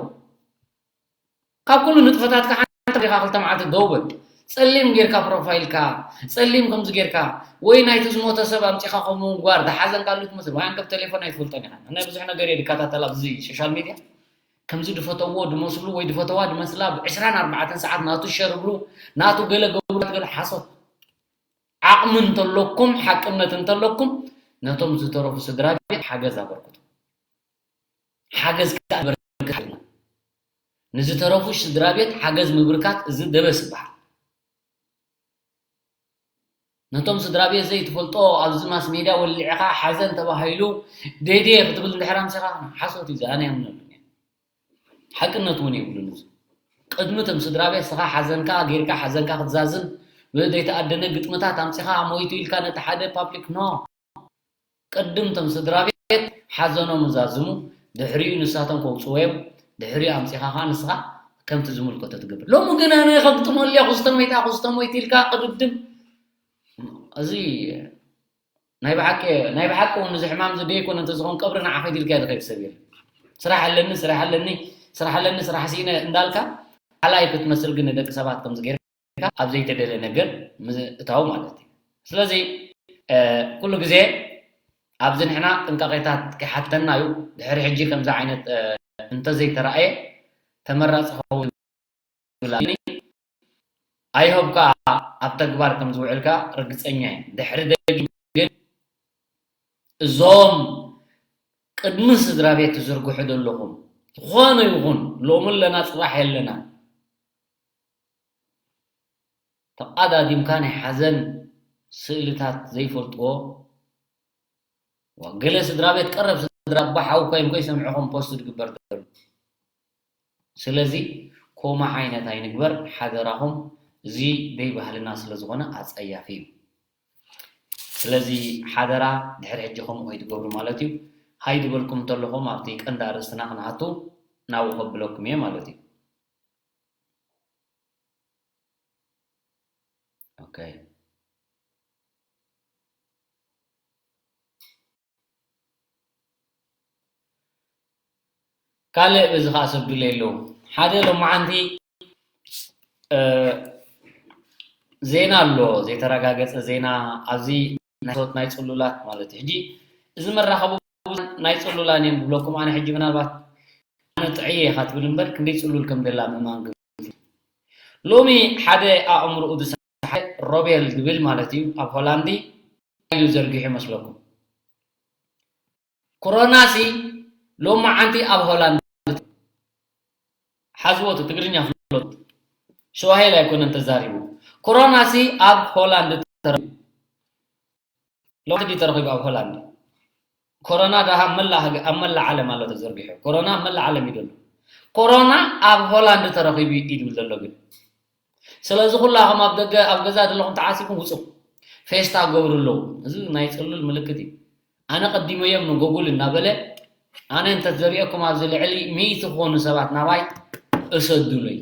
ካብ ኩሉ ንጥፈታትካ ሓንቲ ዲኻ ክልተ መዓልቲ ደው በል። ጸሊም ጌርካ ፕሮፋይልካ፣ ጸሊም ከምዚ ጌርካ፣ ወይ ናይቲ ዝሞተ ሰብ ኣምጺኻ ከምኡ ምግባር፣ ዝሓዘንካሉ ትመስል። ወይ ኣንከብ ቴሌፎን ኣይትፈልጦን ኢኻ። ኣነ ብዙሕ ነገር እየ ዝከታተል ኣብዚ ሶሻል ሚድያ። ከምዚ ዝፈተዎ ዝመስሉ ወይ ዝፈተዋ ዝመስላ ብዕስራን ኣርባዕተን ሰዓት ናቱ ሸር ብሉ፣ ናቱ ገለ ገብሩ፣ ናቱ ገለ ሓሶት። ዓቕሚ እንተለኩም፣ ሓቅነት እንተለኩም፣ ነቶም ዝተረፉ ስድራ ቤት ሓገዝ ኣበርክቱ። ሓገዝ ከኣ ንበርክት ሓይልና። ንዝተረፉ ስድራ ቤት ሓገዝ ምብርካት እዚ ደበስ ይበሃል። ነቶም ስድራ ቤት ዘይትፈልጦ ኣብዚ ማስ ሜድያ ወሊዕኻ ሓዘን ተባሂሉ ደይደየ ክትብል እንድሕር ኣምሲኻ ሓሶት እዩ፣ ኣነ የምነሉን እየ። ሓቅነት እውን የብሉን። እዚ ቅድሚ እቶም ስድራ ቤት ስኻ ሓዘንካ ጌርካ ሓዘንካ ክትዛዝም ብዘይተኣደነ ግጥምታት ኣምጺኻ ሞይቱ ኢልካ ነቲ ሓደ ፓብሊክ ኖ። ቅድም እቶም ስድራ ቤት ሓዘኖም ዛዝሙ፣ ድሕሪኡ ንሳቶም ከውጽዎ እዮም። ድሕሪኡ ኣምጺኻ ኸኣ ንስኻ ከምቲ ዝምልከቶ ትገብር። ሎሚ ግን ኣነ ከግጥመሉ እየ፣ ክስተ ሞይታ፣ ክስተ ሞይት ኢልካ ቅድድም። እዚ ናይ ብሓቂ ናይ ብሓቂ እውን እዚ ሕማም እዚ ደይኮነ እንተዝኾን ቀብሪ ንዓ ከይድ ኢልካ ዝኸይድ ሰብ የለን። ስራሕ ኣለኒ፣ ስራሕ ኣለኒ፣ ስራሕ ኣለኒ፣ ስራሕ ስኢነ እንዳልካ ሓላይ ክትመስል ግን ንደቂ ሰባት ከምዚ ጌርካ ኣብ ዘይተደለ ነገር ምእታው ማለት እዩ። ስለዚ ኩሉ ግዜ ኣብዚ ንሕና ጥንቃቄታት ክሓተና እዩ። ድሕሪ ሕጂ ከምዚ ዓይነት እንተዘይተራእየ ተመራፂ ክኸውን ይብላኒ። I hope ከዓ ኣብ ተግባር ከም ዝውዕል ከዓ ርግፀኛ እየ። ድሕሪ ደጊም ግን እዞም ቅድሚ ስድራ ቤት ትዝርግሑ ዘለኹም ዝኾነ ይኹን ሎሚ ኣለና ፅባሕ የለና ተቓዳዲምካ ናይ ሓዘን ስእልታት ዘይፈልጥዎ ዋ፣ ገለ ስድራ ቤት ቀረብ ስድራ ኣቦ ሓው ኮይም ከይሰምዕኹም ፖስት ዝግበር ዘሎ። ስለዚ ኮማ ዓይነት ኣይንግበር ሓደራኹም፣ እዚ ደይ ባህልና ስለ ዝኾነ ኣጸያፊ እዩ። ስለዚ ሓደራ ድሕሪ ሕጂ ከምኡ ከይትገብሩ ማለት እዩ። ሃይ ዝበልኩም እንተለኹም ኣብቲ ቀንዲ ኣርእስትና ክንኣቱ ናብኡ ከብለኩም እየ ማለት እዩ። ኦኬ። ካልእ በዚ ኸዓ ሰብ ድለ ኣለዉ ሓደ ሎማዓንቲ ዜና ኣሎ ዘይተረጋገፀ ዜና ኣብዚ ናይ ሶት ናይ ፅሉላት ማለት እዩ ሕጂ እዚ መራኸቡ ናይ ፅሉላን እዮም ዝብለኩም ኣነ ሕጂ ምናልባት ኣነ ጥዕየ ኢኻ ትብል እምበር ክንደይ ፅሉል ከም ደላ ምእማን ግን ሎሚ ሓደ ኣእምርኡ ዝሰሓ ሮቤል ዝብል ማለት እዩ ኣብ ሆላንዲ እዩ ዘርጊሑ መስለኩም ኮሮና ሲ ሎማዓንቲ ኣብ ሆላንድ ሓዝዎ እቲ ትግርኛ ፍለጡ ሸዋሄል ኣይኮነን ተዛሪቡ ኮሮና ሲ ኣብ ሆላንድ ተረኺቡ ሎማዓንቲ ድዩ ተረኺቡ ኣብ ሆላንድ ኮሮና ደኣ ኣብ መላእ ዓለም ኣሎ ተዘርጊሑ ኮሮና ኣብ መላእ ዓለም እዩ ዘሎ ኮሮና ኣብ ሆላንድ ተረኺቡ እዩ ዝብል ዘሎ ግን ስለዚ ኩላኹም ኣብ ደገ ኣብ ገዛ ዘለኹም ተዓሲኩም ውፁ ፌስታ ገብሩ ኣለዉ እዚ ናይ ፅሉል ምልክት እዩ ኣነ ቀዲመዮም ንጎጉል እናበለ ኣነ እንተዘሪአኩም ኣብዚ ልዕሊ ሚእቲ ክኾኑ ሰባት ናባይ እሰዱለይ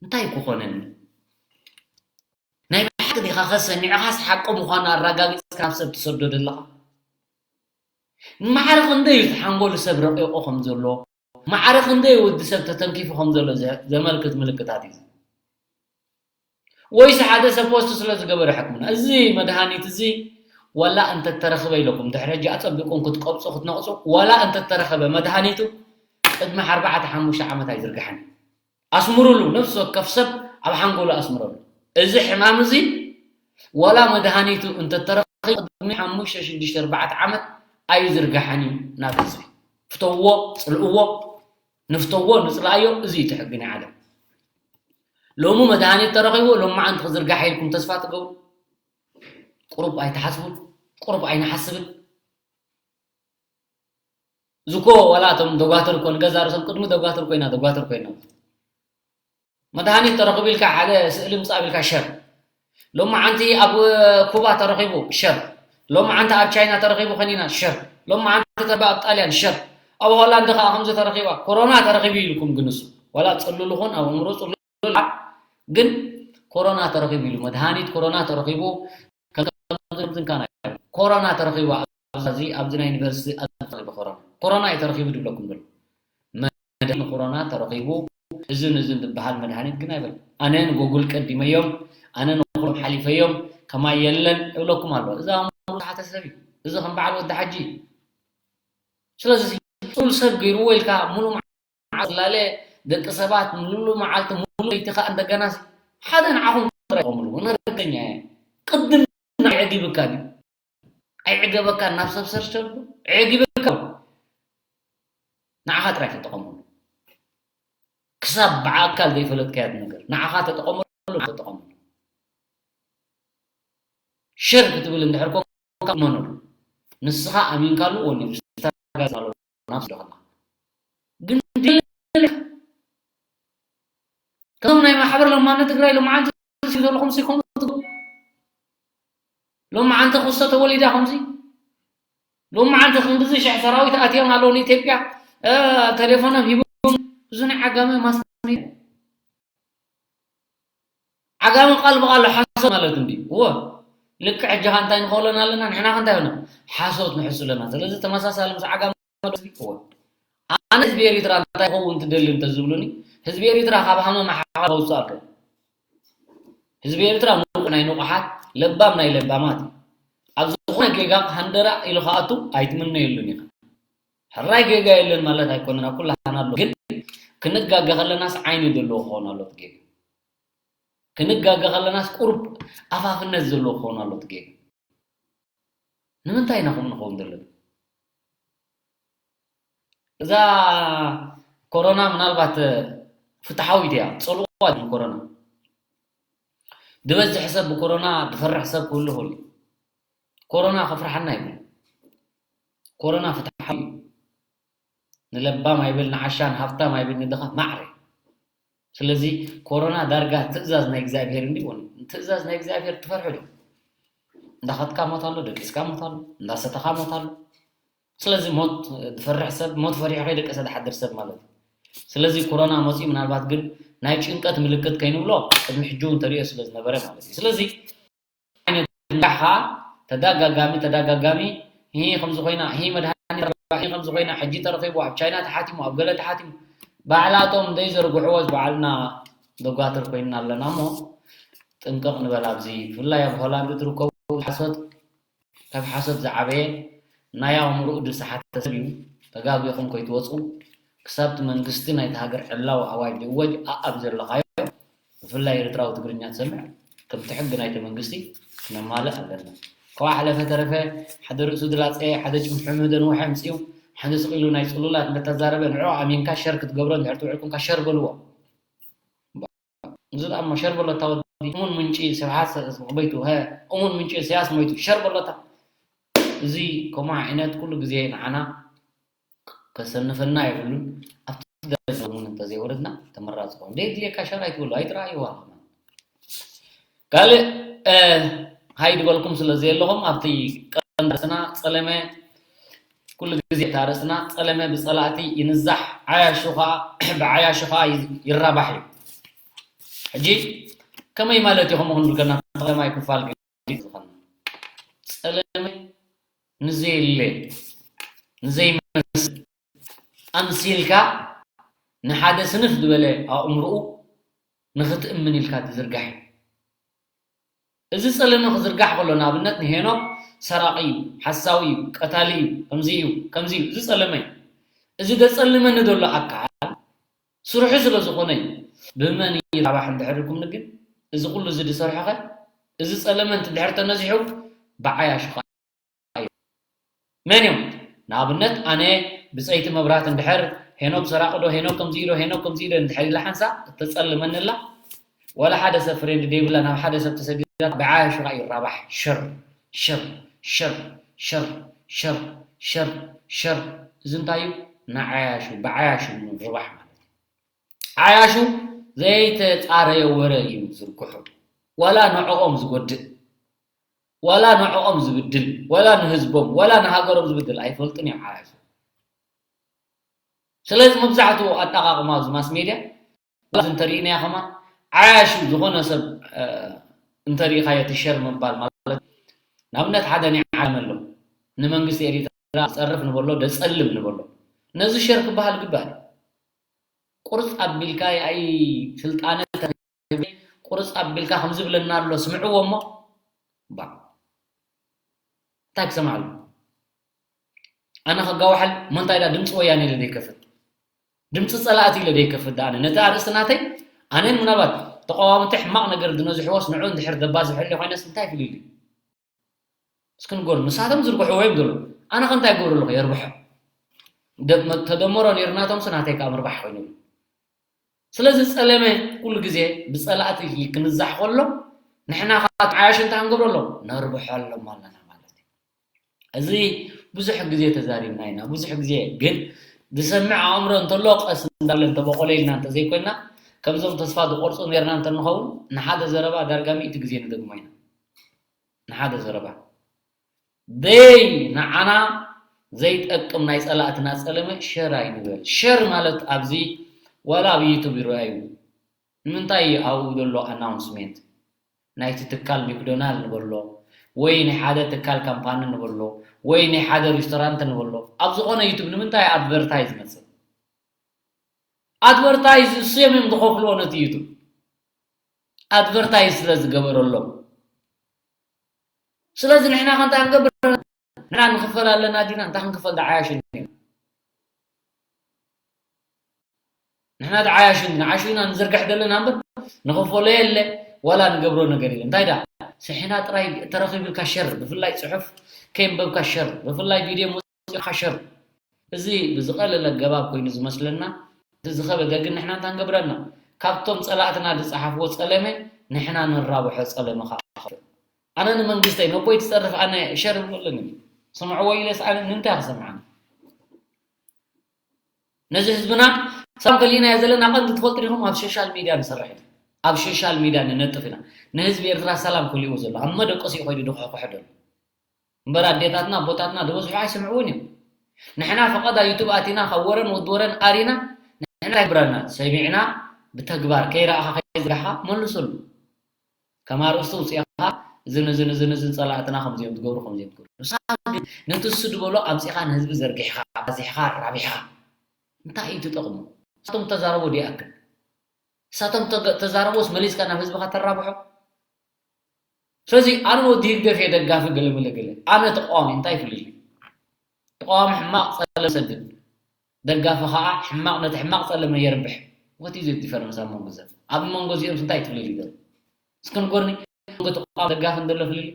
እንታይ ክኾነኒ ናይ ብሓቂ ዲኻ ከሰ ንዕኻስ ሓቂ ምዃኑ ኣረጋጊፅካ ናብ ሰብ ትሰዶ ዘለኻ ማዕረ ክንደይ እዩ ሓንጎሉ ሰብ ረቂቑ ከም ዘሎ ማዕረ ክንደይ ወዲ ሰብ ተተንኪፉ ከም ዘሎ ዘመልክት ምልክታት እዩ ወይስ ሓደ ሰብ ፖስት ስለ ዝገበረ ሕክምና እዚ መድሃኒት እዚ ዋላ እንተተረኽበ ኢለኩም ድሕሪ ሕጂ ኣጸቢቑም ክትቀብጹ ክትነቕጹ ዋላ እንተተረኸበ መድሃኒቱ ቅድሚ ኣርባዕተ ሓሙሽተ ዓመት ኣይዝርግሐን ኣስምሩሉ ነፍሲ ወከፍ ሰብ ኣብ ሓንጎሉ ኣስምረሉ እዚ ሕማም እዚ ዋላ መድሃኒቱ እንተተረኺቡ ቅድሚ ሓሙሽተ ሽዱሽተ ኣርባዕተ ዓመት ኣይዝርግሓን እዩ ናብ ህዝቢ ፍተውዎ ፅልእዎ ንፍተዎ ንፅላእዮ እዚ እዩ እቲ ሕጊ ናይ ዓለም ሎሚ መድሃኒት ተረኺቡ ሎሚ መዓንቲ ክዝርጋሕ ኢልኩም ተስፋ ትገብሩ ቁሩብ ኣይትሓስቡን ቁሩብ ኣይንሓስብን ዝኮ ዋላ እቶም ደጓትር እኮ ንገዛ ርእሶም ቅድሚ ደጓትር ኮይና ደጓትር ኮይና መድሃኒት ተረኺቡ ኢልካ ሓደ ስእሊ ምፃእ ኢልካ ሸር ሎማዓንቲ ኣብ ኩባ ተረኺቡ ሸር ሎማዓንቲ ኣብ ቻይና ተረኺቡ ከኒና ሸር ሎማዓንቲ ተረኺቡ ኣብ ጣልያን ሸር ኣብ ሆላንድ ከዓ ከምዚ ተረኺባ ኮሮና ተረኺቡ ኢልኩም ግን እሱ ዋላ ፅሉል ኹን ኣብ እምሮ ፅሉል ግን ኮሮና ተረኺቡ ኢሉ መድሃኒት ኮሮና ተረኺቡ ከምዝንካና ኮሮና ተረኺቡ ኣብዚ ኣብዚ ናይ ዩኒቨርሲቲ ተረኺቡ ኮሮና ኮሮና እዩ ተረኺቡ ድብለኩም ዘሎ መድሃኒት ንኮሮና ተረኺቡ እዝን እዝን ዝበሃል መድሃኒት ግን ኣይበል ኣነ ንጎጉል ቀዲመዮም ኣነ ንኩሎም ሓሊፈዮም ከማይ የለን እብለኩም ኣሎ እዚ ኣእምሮ ዝሓተ ሰብ እዩ እዚ ከም በዓል ወዲ ሓጂ እዩ ስለዚ ጥሉል ሰብ ገይርዎ ኢልካ ሙሉ መዓልቲ ላለ ደቂ ሰባት ሙሉ መዓልቲ ሙሉ ለይቲ ከዓ እንደገና ሓደ ንዓኹም ጥራይ ቆምሉ ነረኛ ቅድም ኣይዕጊብካ ድዩ ኣይዕገበካን ናብ ሰብ ሰርች ተብሎ ኣዕጊበካ ንዓኻ ጥራይ ተጠቐመሉ ክሳብ ብኣካል ዘይፈለጥካያ ነገር ንዓኻ ተጠቐመሉ ተጠቐመሉ ሸር ክትብል እንድሕር ኮንካ እመነሉ ንስኻ ኣሚንካሉ ወኒ ዝተጋዛሎ ናብስ ዶ ከላ ግን ከም ናይ ማሕበር ለማነ ትግራይ ሎማዓንቲ ዘለኹም ሲኮም ሎማዓንቲ ክስቶ ተወሊዳ ከምዚ ሎማዓንቲ ክንድዚ ሽሕ ሰራዊት ኣትዮም ኣለዉ ንኢትዮጵያ ተሌፎኖም ሂቦም እዚ ናይ ዓጋመ ማስ ዓጋመ ቃል ብቃል ሓሶት ማለት እንዲ እወ ልክዕ ሕጂ ኸ እንታይ ንኸውለና ኣለና? ንሕና ኸ እንታይ ሆነ? ሓሶት ንሕሱ ኣለና። ስለዚ ተመሳሳሊ ምስ ዓጋመ ዶ ህዝቢ? እወ። ኣነ ህዝቢ ኤሪትራ እንታይ ክኸውን ትደሊ እንተዝብሉኒ፣ ህዝቢ ኤሪትራ ካብ ሃመማ ሓራ ከውፅእ ኣሎ። ህዝቢ ኤሪትራ ንቑሕ ናይ ንቑሓት፣ ለባም ናይ ለባማት እዩ። ኣብ ዝኾነ ጌጋ ሃንደራ ኢሉ ክኣቱ ኣይትምነየሉን ኢኻ። ሕራይ ጌጋ የለን ማለት ኣይኮነን፣ ኣብ ኩላህና ኣሎ። ግን ክንጋገ ከለናስ ዓይኒ ዘለዎ ክኸውን ኣሎ እቲ ጌጋ። ክንጋገ ከለናስ ቁሩብ ኣፋፍነት ዘለዎ ክኸውን ኣሎ እቲ ጌጋ። ንምንታይ ኢና ከምኡ ንኸውን ዘለና? እዛ ኮሮና ምናልባት ፍትሓዊት እያ፣ ጸልዋ ንኮሮና። ዝበዝሕ ሰብ ብኮሮና ዝፈርሕ ሰብ ክህሉ ይኽእል እዩ። ኮሮና ከፍርሓና ይብሉ። ኮሮና ፍትሓዊ እዩ። ንለባም ኣይብል፣ ንዓሻ ንሃብታም ኣይብል፣ ንድኻ ማዕረ። ስለዚ ኮሮና ዳርጋ ትእዛዝ ናይ እግዚኣብሔር እንዲ ውን ትእዛዝ ናይ እግዚኣብሔር ትፈርሑ ዶ? እንዳኸትካ ሞት ኣሎ፣ ደቂስካ ሞት ኣሎ፣ እንዳሰተኻ ሞት ኣሎ። ስለዚ ሞት ዝፈርሕ ሰብ ሞት ፈሪሑ ከይደቀሰ ዝሓድር ሰብ ማለት እዩ። ስለዚ ኮሮና መፂኡ ምናልባት ግን ናይ ጭንቀት ምልክት ከይንብሎ ቅድሚ ሕጂ እውን ተሪኦ ስለ ዝነበረ ማለት እዩ። ስለዚ ዓይነት ንጋሕኻ ተዳጋጋሚ ተዳጋጋሚ ሂ ከምዚ ኮይና ሂ መድሃኒት ረኺባ፣ ሂ ከምዚ ኮይና ሕጂ ተረኺቡ ኣብ ቻይና ተሓቲሙ ኣብ ገለ ተሓቲሙ ባዕላቶም ዘይዘርግሕዎ ባዕልና ደጓትር ኮይንና ኣለና እሞ ጥንቅቕ ንበል። ኣብዚ ብፍላይ ኣብ ሆላንድ ትርከቡ ሓሶት ካብ ሓሶት ዝዓበየ ናይ ኣእምሮኡ ዝሰሓተ ሰብ እዩ። ተጋጊኹም ከይትወፁ ክሳብ እቲ መንግስቲ ናይቲ ሃገር ዕላዊ ኣዋጅ ዝእወጅ ኣኣብ ዘለኻዮ ብፍላይ ኤርትራዊ ትግርኛ ትሰምዕ፣ ከምቲ ሕጊ ናይቲ መንግስቲ ክነማልእ ኣለና። ከዋ ሓለፈ ተረፈ ሓደ ርእሱ ድላጸየ፣ ሓደ ጭምሕምህ ደንወሐ ኣምጺኡ፣ ሓደ ስቕ ኢሉ ናይ ጽሉላት እንዳተዛረበ ንዕኡ ኣሚንካ ሸር ክትገብሮ እንድሕር ትውዕል ኮንካ ሸር በልዎ። እዚ ደኣ እሞ ሸር በሎ እታ ወዲ እሙን ምንጪ ስብሓት ሰ-፣ በይቱ፣ ሀ፣ እሙን ምንጪ ኢሳያስ ሞይቱ ሸር በሎ እታ። እዚ ከምኡ ዓይነት ኩሉ ግዜ ንዓና ከሰንፈና የብሉን። ኣብቲ ደረጃ እውን እንተዘይወረድና ተመራፂ ኮይኑ። ደየድልየካ ሸር ኣይትበሎ፣ ኣይትረኣይዋ ከማን። ካልእ፣ እ፣ ሃይ ዝበልኩም ስለ ዘየለኹም ኣብቲ ቀንዲ ርእስና ጸለመ ኩሉ ግዜ እታ ርእስና ጸለመ ብጸላእቲ ይንዛሕ፣ ዓያሹ ኸኣ ብዓያሹ ኸኣ ይ-፣ ይራባሕ እዩ። ሕጂ ከመይ ማለት እዩ ከምኡ ክንብል ከለና ጸለማይ ክፋል ዝኾነ? ጸለመ ንዘየለ፣ ንዘይመስል ኣምሲልካ ንሓደ ስንፍ ዝበለ ኣእምሮኡ ንኽትእምን ኢልካ ትዝርጋሕ እዩ። እዚ ጸለመ ክዝርጋሕ ከሎ ንኣብነት ንሄኖክ ሰራቒ እዩ፣ ሓሳዊ እዩ፣ ቀታሊ እዩ፣ ከምዚ እዩ፣ ከምዚ እዩ። እዚ ጸለመ እዩ። እዚ ዘጸልመኒ ዘሎ ኣካል ስርሑ ስለ ዝኾነ እዩ። ብመን ይራባሕ እንድሕር ኢልኩምኒ ግን እዚ ኩሉ እዚ ዝሰርሖኸ እዚ ጸለመ እንድሕር ተነዚሑ ብዓያሹ ኸኣ እዩ። መን እዮም? ንኣብነት ኣነ ብጸይቲ መብራት እንድሕር ሄኖክ ሰራቒ ዶ፣ ሄኖክ ከምዚ ኢሎ፣ ሄኖክ ከምዚ ኢሎ እንድሕር ኢለ ሓንሳእ እተጸልመኒ ኣላ፣ ዋላ ሓደ ሰብ ፍሬንድ ደይብላ ናብ ሓደ ሰብ ተሰዲዳ ብዓያሹ ኸኣ ይራባሕ። ሸር፣ ሸር፣ ሸር፣ ሸር፣ ሸር፣ ሸር፣ ሸር። እዚ እንታይ እዩ? ንዓያሹ፣ ብዓያሹ ምርባሕ ማለት እዩ። ዓያሹ ዘይተጻረየ ወረ እዩ ዝዝርግሑ። ዋላ ንዕኦም ዝጎድእ፣ ዋላ ንዕኦም ዝብድል፣ ዋላ ንህዝቦም፣ ዋላ ንሃገሮም ዝብድል ኣይፈልጡን እዮም ዓያሹ። ስለዚ መብዛሕትኡ ኣጠቓቕማ ኣብዚ ማስ ሜድያ፣ ዋላ እዚ እንተሪእናዮ ከማን ዓያሹ ዝኾነ ሰብ፣ እ፣ እንተሪእኻዮ እቲ ሸር ምባል ማለት፣ ንኣብነት ሓደ ናይ ዓለም ኣሎ፣ ንመንግስቲ ኤሪትራ ዝጸርፍ ንበሎ፣ ደጸልም ንበሎ። ነዚ ሸር ክበሃል ግባእ። ቁርጽ ኣቢልካ ኣይ ስልጣነ ተረኪበ ቁርጽ ኣቢልካ ከም ዝብለና ኣሎ ስምዕዎ እሞ ባ እንታይ ክሰምዓሉ? ኣነ ከጋውሓል እሞ እንታይ ዳ ድምፂ ወያነ ኢለ ዘይከፍት? ድምፂ ፀላእቲ ኢለ ዘይከፍት? ዳ ኣነ ነቲ ኣርእስቲ ናተይ ኣነን ምናልባት ተቃዋምቲ ሕማቕ ነገር ዝነዝሕዎስ ንዑ እንድሕር ዘባዝሐሉ ኮይነስ እንታይ ፍልልዩ? እስኪ ንገሩ፣ ንሳቶም ዝርግሕዎ እዮም ዘለዉ። ኣነ ከ እንታይ ይገብሩ ኣለኹ? የርብሖ። ደ-፣ መ-፣ ተደመሮ ነይሩ ናቶምስ ናተይ ከኣ ምርባሕ ኮይኑ። ስለዚ ጸለመ ኩሉ ግዜ ብጸላእቲ ክንዛሕ ከሎ ንሕና ከኣ ዓያሹ እንታይ ክንገብሮ ኣሎ? ነርብሖሎም ኣለና ማለት እዩ። እዚ ብዙሕ ግዜ ተዛሪብና ኢና። ብዙሕ ግዜ ግን ዝሰምዕ ኣእምሮ እንተሎ ቀስ እንዳለ እንተበቆለ ኢልና እንተዘይኮይና ከምዞም ተስፋ ዝቆርፁ ነርና እንተንኸውን ንሓደ ዘረባ ዳርጋ ሚእቲ ግዜ ንደግሞ ኢና። ንሓደ ዘረባ ደይ ንዓና ዘይጠቅም ናይ ጸላእትና ጸለመ ሸር ኣይንበል። ሸር ማለት ኣብዚ ዋላ ኣብ ዩቱብ ይረኣዩ። ንምንታይ ኣብኡ ዘሎ ኣናውንስሜንት ናይቲ ትካል ሚክዶናል ንበሎ፣ ወይ ናይ ሓደ ትካል ካምፓኒ ንበሎ፣ ወይ ናይ ሓደ ሪስቶራንት ንበሎ፣ ኣብ ዝኾነ ዩቱብ ንምንታይ ኣድቨርታይዝ ዝመጽእ? ኣድቨርታይዝ እሱ እዮም እዮም ዝኸፍልዎ ነቲ ዩቱብ። ኣድቨርታይዝ ስለ ዝገበረሎም። ስለዚ ንሕና ከ እንታይ ክንገብር? ንሕና ንኽፈል ኣለና ዲና? እንታይ ክንክፈል? ዳ ዓያሹ እንዲና። ንሕና ዳ ዓያሹ እንዲና። ዓሹ ኢና ንዝርግሕ ዘለና እምበር ንኽፈሎ የለ፣ ዋላ ንገብሮ ነገር የለ። እንታይ ዳ? ስሒና ጥራይ ተረኺቡ ኢልካ ሸር፣ ብፍላይ ጽሑፍ ከየንበብካ ሸር፣ ብፍላይ ቪድዮ መውጽእካ ሸር። እዚ ብዝቐለለ ኣገባብ ኮይኑ ዝመስለና፣ እቲ ዝኸበደ ግን ንሕና እንታይ ንገብረና? ካብቶም ጸላእትና ዝጸሓፍዎ ጸለመ ንሕና ንራብሖ ጸለመ ከኣ ክኸፍል። ኣነ ንመንግስተይ ነቦይ ትጸርፍ ኣነ ሸር ይብሎ ኣለኒ። ስምዕዎ ኢለስ ኣነ ንምንታይ ክሰምዓኒ? ነዚ ህዝብና ሰላም ከሊእናዮ ዘለና ቀንዲ ትፈልጡ ዲኹም? ኣብ ሶሻል ሚድያ ንሰርሕ ኢና። ኣብ ሶሻል ሚድያ ንነጥፍ ኢና። ንህዝቢ ኤርትራ ሰላም ከሊእዎ ዘሎ ኣብ መደቀሲኡ ከይዱ ድኹሕኩሐ ዘሎ። እምበር ኣዴታትና ኣቦታትና ዝበዝሑ ኣይሰምዕዎን እዮም። ንሕና ፈቐዳ ዩቱብ ኣቲና ካብ ወረን ወዲ ወረን ኣሪና ንሕና ይብረና ሰሚዕና ብተግባር ከይረኣኻ ከይዘጋኻ መልሰሉ። ከም ኣርእስቲ ውፅእኻ እዝን እዝን እዝን እዝን ጸላእትና ከምዚኦም ትገብሩ ከምዚኦም ትገብሩ። ንስኻ ግን ነቲ እሱ ዝበሎ ኣምፂኻ ንህዝቢ ዘርጊሕኻ ኣባዚሕኻ ኣራቢሕኻ እንታይ እዩ ትጠቕሙ? ንሳቶም ተዛረቦ ድይኣክል ንሳቶም ተገ- ተዛረቦስ መሊስካ ናብ ህዝብኻ ተራብሖ? ስለዚ ኣነ ወዲ ህግደፍ እየ ደጋፊ ገለመለ ገለ ኣነ ተቃዋሚ እንታይ ይፍልልዩ? ተቃዋሚ ሕማቕ ጸለመ ይሰድድ ደጋፊ ከኣ ሕማቕ ነቲ ሕማቕ ጸለመ የርብሕ። What is the difference ኣብ መንጎ እዚኦም? ኣብ መንጎ እዚኦም እንታይ ትፍልልዩ ዘሎ? እስኪ ንገሩኒ ኣብ መንጎ ተቃዋሚ ደጋፊን ዘሎ ፍልልዩ?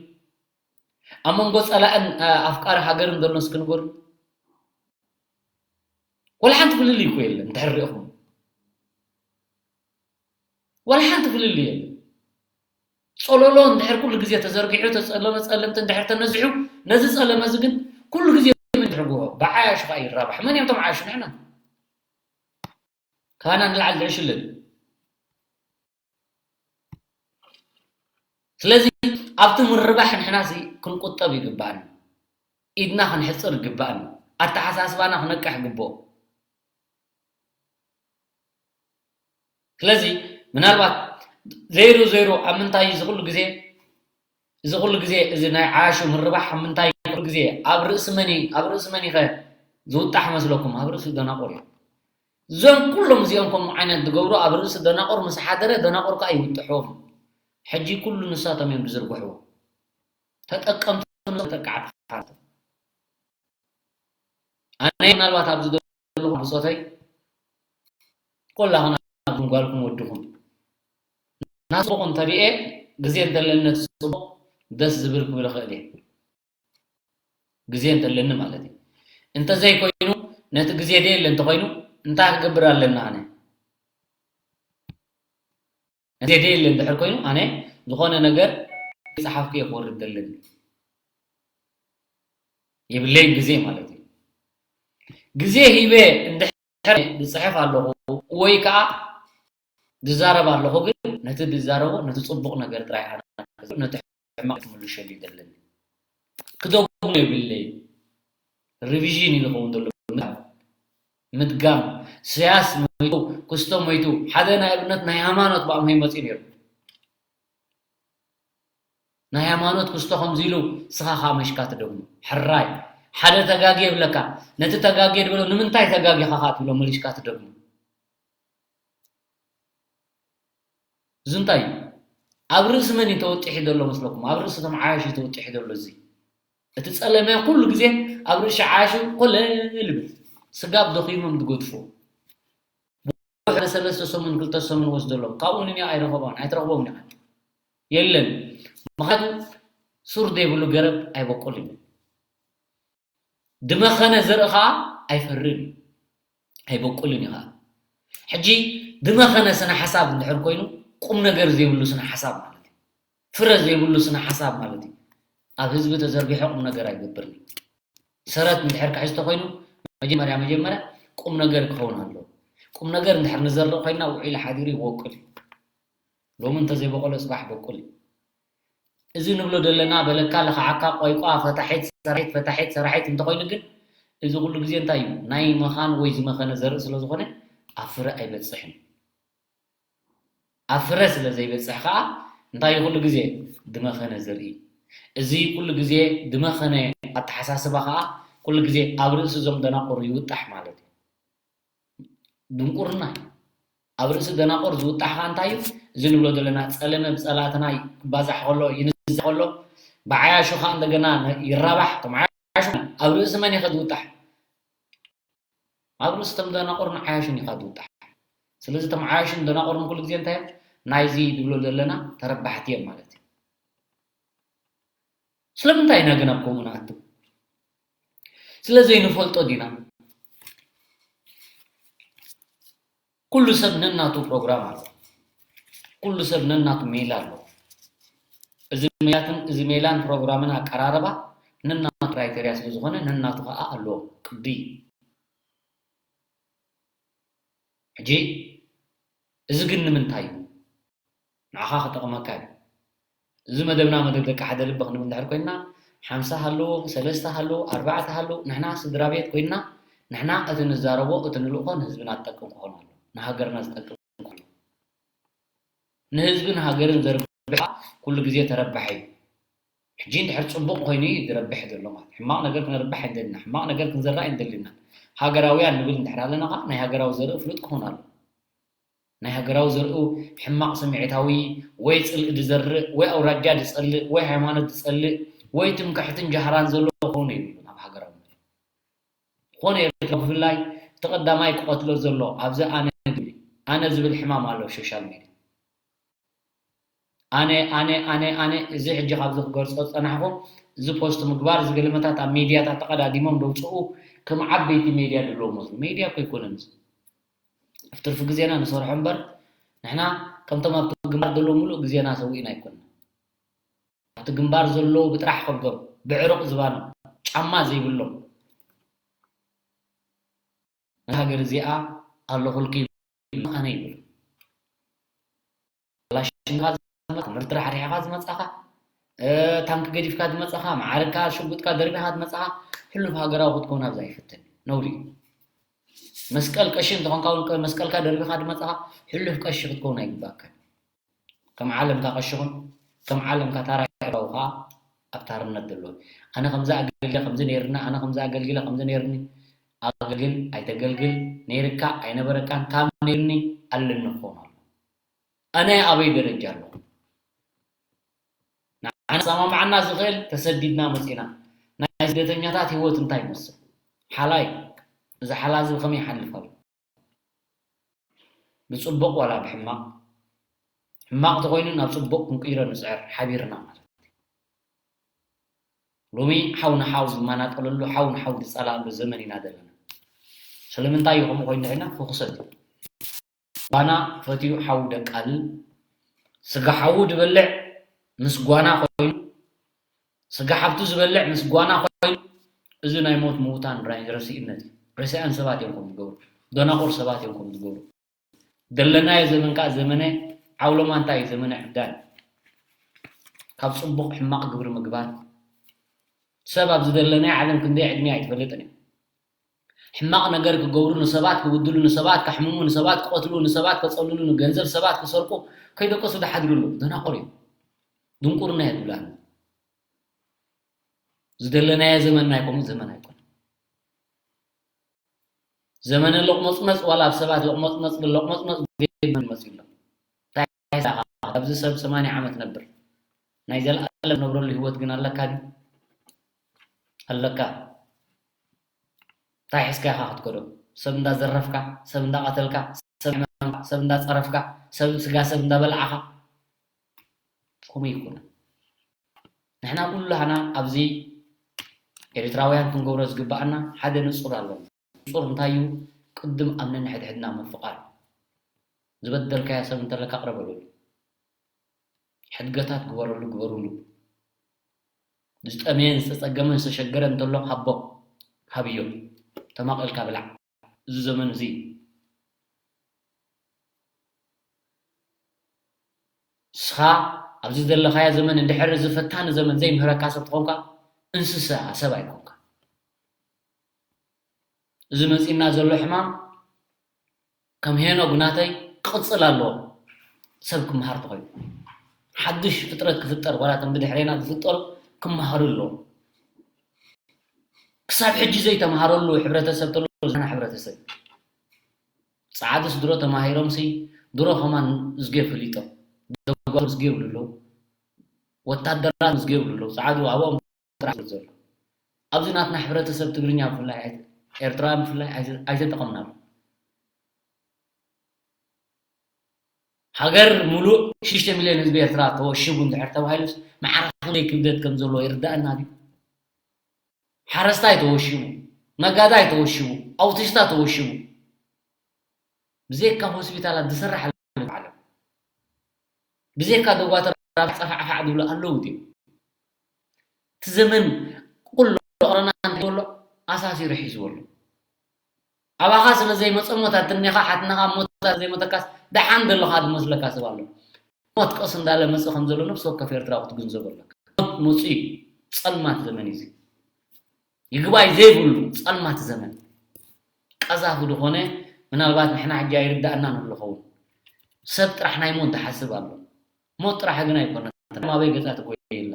ኣብ መንጎ ጸላእን ኣፍቃሪ ሃገርን ዘሎ እስኪ ንገሩኒ? ወላ ሓንቲ ፍልልይ እኮ የለን እንድሕር ሪእኹም። ወላ ሓንቲ ፍልልይ የለን። ጸለሎ እንድሕር ኩሉ ግዜ ተዘርጊሑ ተጸለመ ጸለምቲ እንድሕር ተነዚሑ ነዚ ጸለመ እዚ ግን ኩሉ ግዜ እንድሕር ግሆ ብዓያሹ ከኣ ይራባሕ። መን እዮም እቶም ዓያሹ? ንሕና። ካባና ንላዕሊ ዝዕሽልን። ስለዚ ኣብቲ ምርባሕ ንሕናሲ ክንቁጠብ ይግባኣና። ኢድና ክንሕጽር ይግባኣና። ኣተሓሳስባና ክነቅሕ ይግብኦ። ስለዚ ምናልባት ዜሮ ዜሮ ኣብ ምንታይ እዚ ኩሉ ግዜ እዚ ኩሉ ግዜ እዚ ናይ ዓያሹ ምርባሕ ኣብ ምንታይ ኩሉ ግዜ ኣብ ርእሲ መን እዩ ኣብ ርእሲ መን ይኸ ዝውጣሕ መስለኩም? ኣብ ርእሲ ደናቁር እዩ። እዞም ኩሎም እዚኦም ከምኡ ዓይነት ዝገብሩ ኣብ ርእሲ ደናቁር ምስ ሓደረ ደናቁር ከዓ ይውጥሕዎም። ሕጂ ኩሉ ንሳቶም እዮም ዝዝርግሕዎ። ተጠቀምቲ ተጠቃዕቲ ኣነ ምናልባት ኣብዚ ዘለኹ ብፆተይ ቆላኹና ጓልኩም ወድኹም ናስቦኹም ተሪኤ ግዜ እንተለኒ ነቲ ፅቡቕ ደስ ዝብል ክብል እኽእል እየ። ግዜ እንተለኒ ማለት እዩ። እንተዘይኮይኑ ነቲ ግዜ ደየለ እንተኾይኑ እንታይ ክገብር ኣለና ኣነ? ግዜ ደየለ እንድሕር ኮይኑ ኣነ ዝኾነ ነገር ጸሓፍኩ እየ ክወርድ ዘለኒ። የብለይን ግዜ ማለት እዩ። ግዜ ሂበ እንድሕር ዝጽሕፍ ኣለኹ ወይ ከዓ ዝዛረብ ኣለኹ ግን ነቲ ዝዛረቦ ነቲ ጽቡቕ ነገር ጥራይ ኣነ ነቲ ሕማቕ ክምልሸሉ ይደለኒ። ክደግሞ የብለይ። ሪቪዥን እዩ ዝኸውን ዘሎ ምድጋም። ምድጋም። ኢሳያስ ሞይቱ፣ ክስቶ ሞይቱ፣ ሓደ ናይ ኣብነት ናይ ሃይማኖት ብኣምሆይ መፅኡ ነይሩ። ናይ ሃይማኖት ክስቶ ከምዚ ኢሉ ስኻ ከዓ መሽካ ትደግሞ። ሕራይ። ሓደ ተጋጊ የብለካ። ነቲ ተጋጊ የድበሎ ንምንታይ ተጋጊኻ ከዓ ትብሎ መሊሽካ ትደግሞ። እዚ እንታይ እዩ? ኣብ ርእሲ መን እዩ ተወጢሑ ዘሎ መስለኩም? ኣብ ርእሲ እቶም ዓያሹ እዩ ተወጢሑ ዘሎ እዚ። እቲ ጸለመ ኩሉ ግዜ ኣብ ርእሲ ዓያሹ ኮለል ይብል። ስጋብ ደኺሞም ዝገድፎ። ሓደ ሰለስተ ሰሙን ክልተ ሰሙን ወስደሎም። ካብኡ ንንዮ ኣይረኸቦን ኣይትረኽቦም ኢኻ። የለን። ምኽንያቱ ሱር ዘይብሉ ገረብ ኣይበቁልን እዩ። ድመኸነ ዘርኢ ኸዓ ኣይፈርን ኣይበቁልን እዩ ኸዓ። ሕጂ ድመኸነ ስነ ሓሳብ እንድሕር ኮይኑ ቁም ነገር ዘይብሉ ስነ ሓሳብ ማለት እዩ። ፍረ ዘይብሉ ስነ ሓሳብ ማለት እዩ። ኣብ ህዝቢ ተዘርጊሑ ቁም ነገር ኣይገብርን እዩ። ሰረት እንድሕር ክሕዝ ተኮይኑ መጀመርያ መጀመርያ ቁም ነገር ክኸውን ኣለዎ። ቁም ነገር እንድሕር ንዘርእ ኮይና ውዒሉ ሓዲሩ ይወቅል እዩ። ሎሚ እንተዘይበቆለ ጽባሕ በቁል እዩ። እዚ ንብሎ ዘለና በለካ ለኻዓካ ቆይቋ ፈታሒት ሰራሒት ፈታሒት ሰራሒት እንተኮይኑ ግን እዚ ኩሉ ግዜ እንታይ እዩ ናይ መኻን ወይ ዝመኸነ ዘርኢ ስለ ዝኾነ ኣብ ፍረ ኣይበጽሕን። ኣብ ፍረ ስለ ዘይበጽሕ ከዓ እንታይ እዩ ኩሉ ግዜ ድመኸነ ዘርኢ። እዚ ኩሉ ግዜ ድመኸነ ኣተሓሳስባ ኸኣ ኩሉ ግዜ ኣብ ርእሲ እዞም ደናቁር ይውጣሕ ማለት እዩ። ድንቁርና እዩ። ኣብ ርእሲ ደናቁር ዝውጣሕ ኸኣ እንታይ እዩ? እዚ ንብሎ ዘለና ጸለመ ብጸላእትና ክባዛሕ ከሎ፣ ይንዛሕ ከሎ፣ ብዓያሹ ኸኣ እንደገና ነ-፣ ይራባሕ። እቶም ዓያሹ ኣብ ርእሲ መን እዩ ዝውጣሕ? ኣብ ርእሲ እቶም ደናቁርን ዓያሹን እዩ ዝውጣሕ። ስለዚ እቶም ዓያሹን ደናቁርን ኩሉ ግዜ እንታይ እዮም? ናይዚ ንብሎ ዘለና ተረባሕቲ እዮም ማለት እዩ። ስለምንታይ ኢና ግን ኣብ ከምኡ ንኣቱ? ስለ ዘይንፈልጦ ዲና? ኩሉ ሰብ ነናቱ ፕሮግራም ኣለዎ። ኩሉ ሰብ ነናቱ ሜላ ኣለዎ። እዚ ሜላትን፣ እዚ ሜላን ፕሮግራምን ኣቀራርባ ነናቱ ክራይቴርያ ስለ ዝኾነ ነናቱ ኸኣ ኣለዎ ቅዲ። ሕጂ እዚ ግን ንምንታይ እዩ? ንዓኻ ክጠቕመካ እዩ። እዚ መደብና መደብ ደቂ ሓደ ልቢ ክንብል እንድሕር ኮይንና፣ ሓምሳ ሃለዉ፣ ሰለስተ ሃለዉ፣ ኣርባዕተ ሃለዉ፣ ንሕና ስድራ ቤት ኮይንና፣ ንሕና እቲ ንዛረቦ፣ እቲ ንልእኾ ንህዝብና ዝጠቅም ክኾን ኣለዎ። ንሃገርና ዝጠቅም ክኾን ኣለዎ። ንህዝብን ሃገርን ዘርብሕ ኩሉ ግዜ ተረባሒ እዩ። ሕጂ እንድሕር ጽቡቕ ኮይኑ እዩ ዝረብሕ ዘሎ ማለት። ሕማቕ ነገር ክነርብሕ ኣይንደልና፣ ሕማቕ ነገር ክንዘርእ ኣይንደልናን። ሃገራውያን ንብል እንድሕር ኣለና ኸዓ፣ ናይ ሃገራዊ ዘርኢ ፍሉጥ ክኾን ኣለዎ። ናይ ሃገራዊ ዘርኡ ሕማቕ ስምዒታዊ ወይ ጽልኢ ዝዘርእ ወይ ኣውራጃ ዝጸልእ ወይ ሃይማኖት ዝጸልእ ወይ ትምክሕትን ጃህራን ዘሎ ክኸውን የብሉን ኣብ ሃገራዊ መድረኽ። ዝኾነ ኤርትራዊ ብፍላይ እቲ ቀዳማይ ክቐትሎ ዘሎ ኣብዚ ኣነ ዝብል፣ ኣነ ዝብል ሕማም ኣሎ ኣብ ሶሻል ሜድያ። ኣነ፣ ኣነ፣ ኣነ፣ ኣነ፣ እዚ ሕጂ ካብዚ ክገልጾ ዝጸናሕኩ፣ እዚ ፖስት ምግባር፣ እዚ ገለመታት ኣብ ሜድያታት ተቐዳዲሞም ዘውጽኡ ከም ዓበይቲ ሜድያ ዘለዎም መስሉ። ሜድያ እኮ ኣይኮነን እዚ። ኣብ ትርፊ ግዜና ንሰርሖ እምበር፣ ንሕና ከምቶም ኣብቲ ግንባር ዘለዉ ምሉእ ግዜና ሰዊእና ኣይኮንና። ኣብቲ ግንባር ዘለዉ ብጥራሕ ከብዶም፣ ብዕሩቕ ዝባኖም፣ ጫማ ዘይብሎም፣ ነዛ ሃገር እዚኣ ኣለኹልኪ ኣነ ይብል። ካላሽንካ ዝመ-፣ ትምህርቲ ራሕሪሕኻ ዝመጻኻ፣ እ፣ ታንኪ ገዲፍካ ዝመጻኻ፣ መዓርግካ ሽጉጥካ ደርቢኻ ዝመጻኻ፣ ሕሉፍ ሃገራዊ ክትከውን ኣብዚ ኣይፍትን። ነውሪ እዩ። መስቀል ቀሺ እንተኾንካ እውን፣ ቀ-፣ መስቀልካ ደርቢኻ ዝመጻኻ፣ ሕሉፍ ቀሺ ክትከውን ኣይግባእካን። ከም ዓለምካ ቀሺ ኩን፣ ከም ዓለምካ ታራ ኤርትራዊ ኸኣ ኣብ ታርነት ዘሎ። ኣነ ከምዚ ኣገልጊለ ከምዚ ነይርኒ፣ ኣነ ከምዚ ኣገልጊለ ከምዚ ነይርኒ፣ ኣገልግል ኣይተገልግል፣ ነይርካ ኣይነበረካን፣ ካብ ነይርኒ ኣለኒ ክኸውን ኣሎ። ኣነ ኣበይ ደረጃ ኣለኹ? ንዓና ዘሰማምዓና ዝኽእል ተሰዲድና መጺና። ናይ ስደተኛታት ህይወት እንታይ ይመስል? ሓላይ፣ እዚ ሓላ እዚ ብኸመይ ይሓልፍ ኣሎ? ብጽቡቕ ዋላ ብሕማቕ? ሕማቕ ተኾይኑ ናብ ጽቡቕ ክንቅይሮ ንጽዕር ሓቢርና ማለት እዩ። ሎሚ ሓው ንሓው ዝመናጠለሉ፣ ሓው ንሓው ዝጸላእሉ ዘመን ኢና ዘለና። ስለምንታይ እዩ ከምኡ ኮይኑ ኢልና ፍኹሰት እዩ። ጓና ፈትዩ ሓው ደቃልል፣ ስጋ ሓው ዝበልዕ ምስ ጓና ኮይኑ፣ ስጋ ሓብቱ ዝበልዕ ምስ ጓና ኮይኑ፣ እዚ ናይ ሞት ምውታን ራይ-፣ ረሲእነት እዩ። ረሲኣን ሰባት እዮም ከምኡ ዝገብሩ። ደናቑር ሰባት እዮም ከምኡ ዝገብሩ። ዘለናዮ ዘመን ከኣ ዘመነ ዓውሎማ እንታይ እዩ? ዘመነ ዕብዳን። ካብ ጽቡቕ ሕማቕ ግብሪ ምግባር። ሰብ ኣብ ዝደለናዮ ዓለም ክንደይ ዕድመ ኣይትፈልጥን እያ። ሕማቕ ነገር ክገብሩ፣ ንሰባት ክብድሉ፣ ንሰባት ከሕምሙ፣ ንሰባት ክቐትሉ፣ ንሰባት ከጸልሉ፣ ንገንዘብ ሰባት ክሰርቁ ከይደቀሱ ዝሓድሩ ኣለዉ። ደናቑር እዮም። ድንቁርና እየ ዝብሉ ኣነ። ዝደለናዮ ዘመን ናይ ከምኡ ዘመን ኣይኮነን። ዘመነ ሎቕመጽመጽ ዋላ ኣብ ሰባት ሎቕመጽመጽ ግን ሎቕመጽመጽ ዘይመን መጽዩ ኣሎ። እንታይ ሒዝካ ኣብዚ ሰብ ሰማንያ ዓመት ነብር። ናይ ዘለኣለም ነብረሉ ህይወት ግን ኣለካ ድዩ? ኣለካ። እንታይ ሒዝካ ኢኻ ክትከዶ? ሰብ እንዳዘረፍካ፣ ሰብ እንዳቐተልካ፣ ሰብ ሕመምካ፣ ሰብ እንዳጸረፍካ፣ ሰብ ስጋ ሰብ እንዳበላዕኻ። ከምኡ ኣይኮነን። ንሕና ኩላህና ኣብዚ ኤርትራውያን ክንገብሮ ዝግባኣና ሓደ ንጹር ኣለና። ንጹር እንታይ እዩ? ቅድም ኣብ ነንሕድሕድና ምፍቓር። ዝበደልካዮ ሰብ እንተለካ ቅረበሉ። ሕድገታት ግበረሉ፣ ግበሩሉ። ዝጠመየን ዝተጸገመን ዝተሸገረ እንተሎ ሃቦ፣ ሃብዮ። ተማቒልካ ብላዕ። እዚ ዘመን እዚ ንስኻ ኣብዚ ዘለኻዮ ዘመን እንድሕር እዚ ፈታኒ ዘመን ዘይምህረካ ሰብ ተኾንካ፣ እንስሳ ሰብ ኣይኮንካ። እዚ መጺእና ዘሎ ሕማም ከም ሄኖግ ናተይ ክቕጽል ኣለዎ። ሰብ ክመሃር ተኾይኑ። ሓድሽ ፍጥረት ክፍጠር፣ ዋላ እቶም ብድሕሬና ዝፍጠሩ ክመሃሩ ኣለዎም። ክሳብ ሕጂ ዘይተምሃረሉ ሕብረተሰብ ተሎ፣ ዝና ሕብረተሰብ። ጻዕዱስ ድሮ ተማሂሮምሲ፣ ድሮ ከማን እዝጌ ፈሊጦም። ደጓሉ እዝጌ ይብሉ ኣለዉ። ወታደራት እዝጌ ይብሉ ኣለዉ። ጻዕዱ ኣብኦም ጥራሕ ዘሎ። ኣብዚ ናትና ሕብረተሰብ ትግርኛ ብፍላይ፣ ኤርትራውያን ብፍላይ ኣይተ-፣ ኣይተጠቐምናሉ። ሃገር ሙሉእ ሽዱሽተ ሚልዮን ህዝቢ ኤርትራ ተወሺቡ እንድሕር ተባሂሉስ፣ ማዕረ ክንደይ ክብደት ከም ዘለዎ ይርዳእና ድዩ? ሓረስታይ ተወሺቡ፣ ነጋዳይ ተወሺቡ፣ ኣውቲስታ ተወሺቡ። ብዘይካ ሆስፒታላት ዝሰርሕ ኣሎ ዓለም። ብዘይካ ዶጓተር ጸፋዕፋዕ ዝብሉ ኣለዉ ድዮም? እቲ ዘመን ኩሉ ኮሮና እንታይ ይብሎ? ኣሳሲሩ ሒዝዎ ኣሎ። ኣባኻ ስለ ዘይመጸ ሞት ኣትኒኻ ሓትነኻ ሞት ዘይሞተካስ ደሓን ዘለኻ ዝመስለካ ሰብ ኣሎ። ሞት ቀስ እንዳለ መጽእ ከም ዘሎ ነፍሲ ወከፍ ኤርትራዊ ክትግንዘቦ ኣለካ። ሞት መጽኡ እዩ። ጸልማት ዘመን እዩ እዚ። ይግባይ ዘይብሉ ጸልማት ዘመን። ቀዛፊ ዝኾነ ምናልባት ንሕና ሕጂ ኣይርዳእናን ኣሎ ኸውን። ሰብ ጥራሕ ናይ ሞት ዝሓስብ ኣሎ። ሞት ጥራሕ ግን ኣይኮነን። ዓለም ኣበይ ገጻ ትጎይ የላ።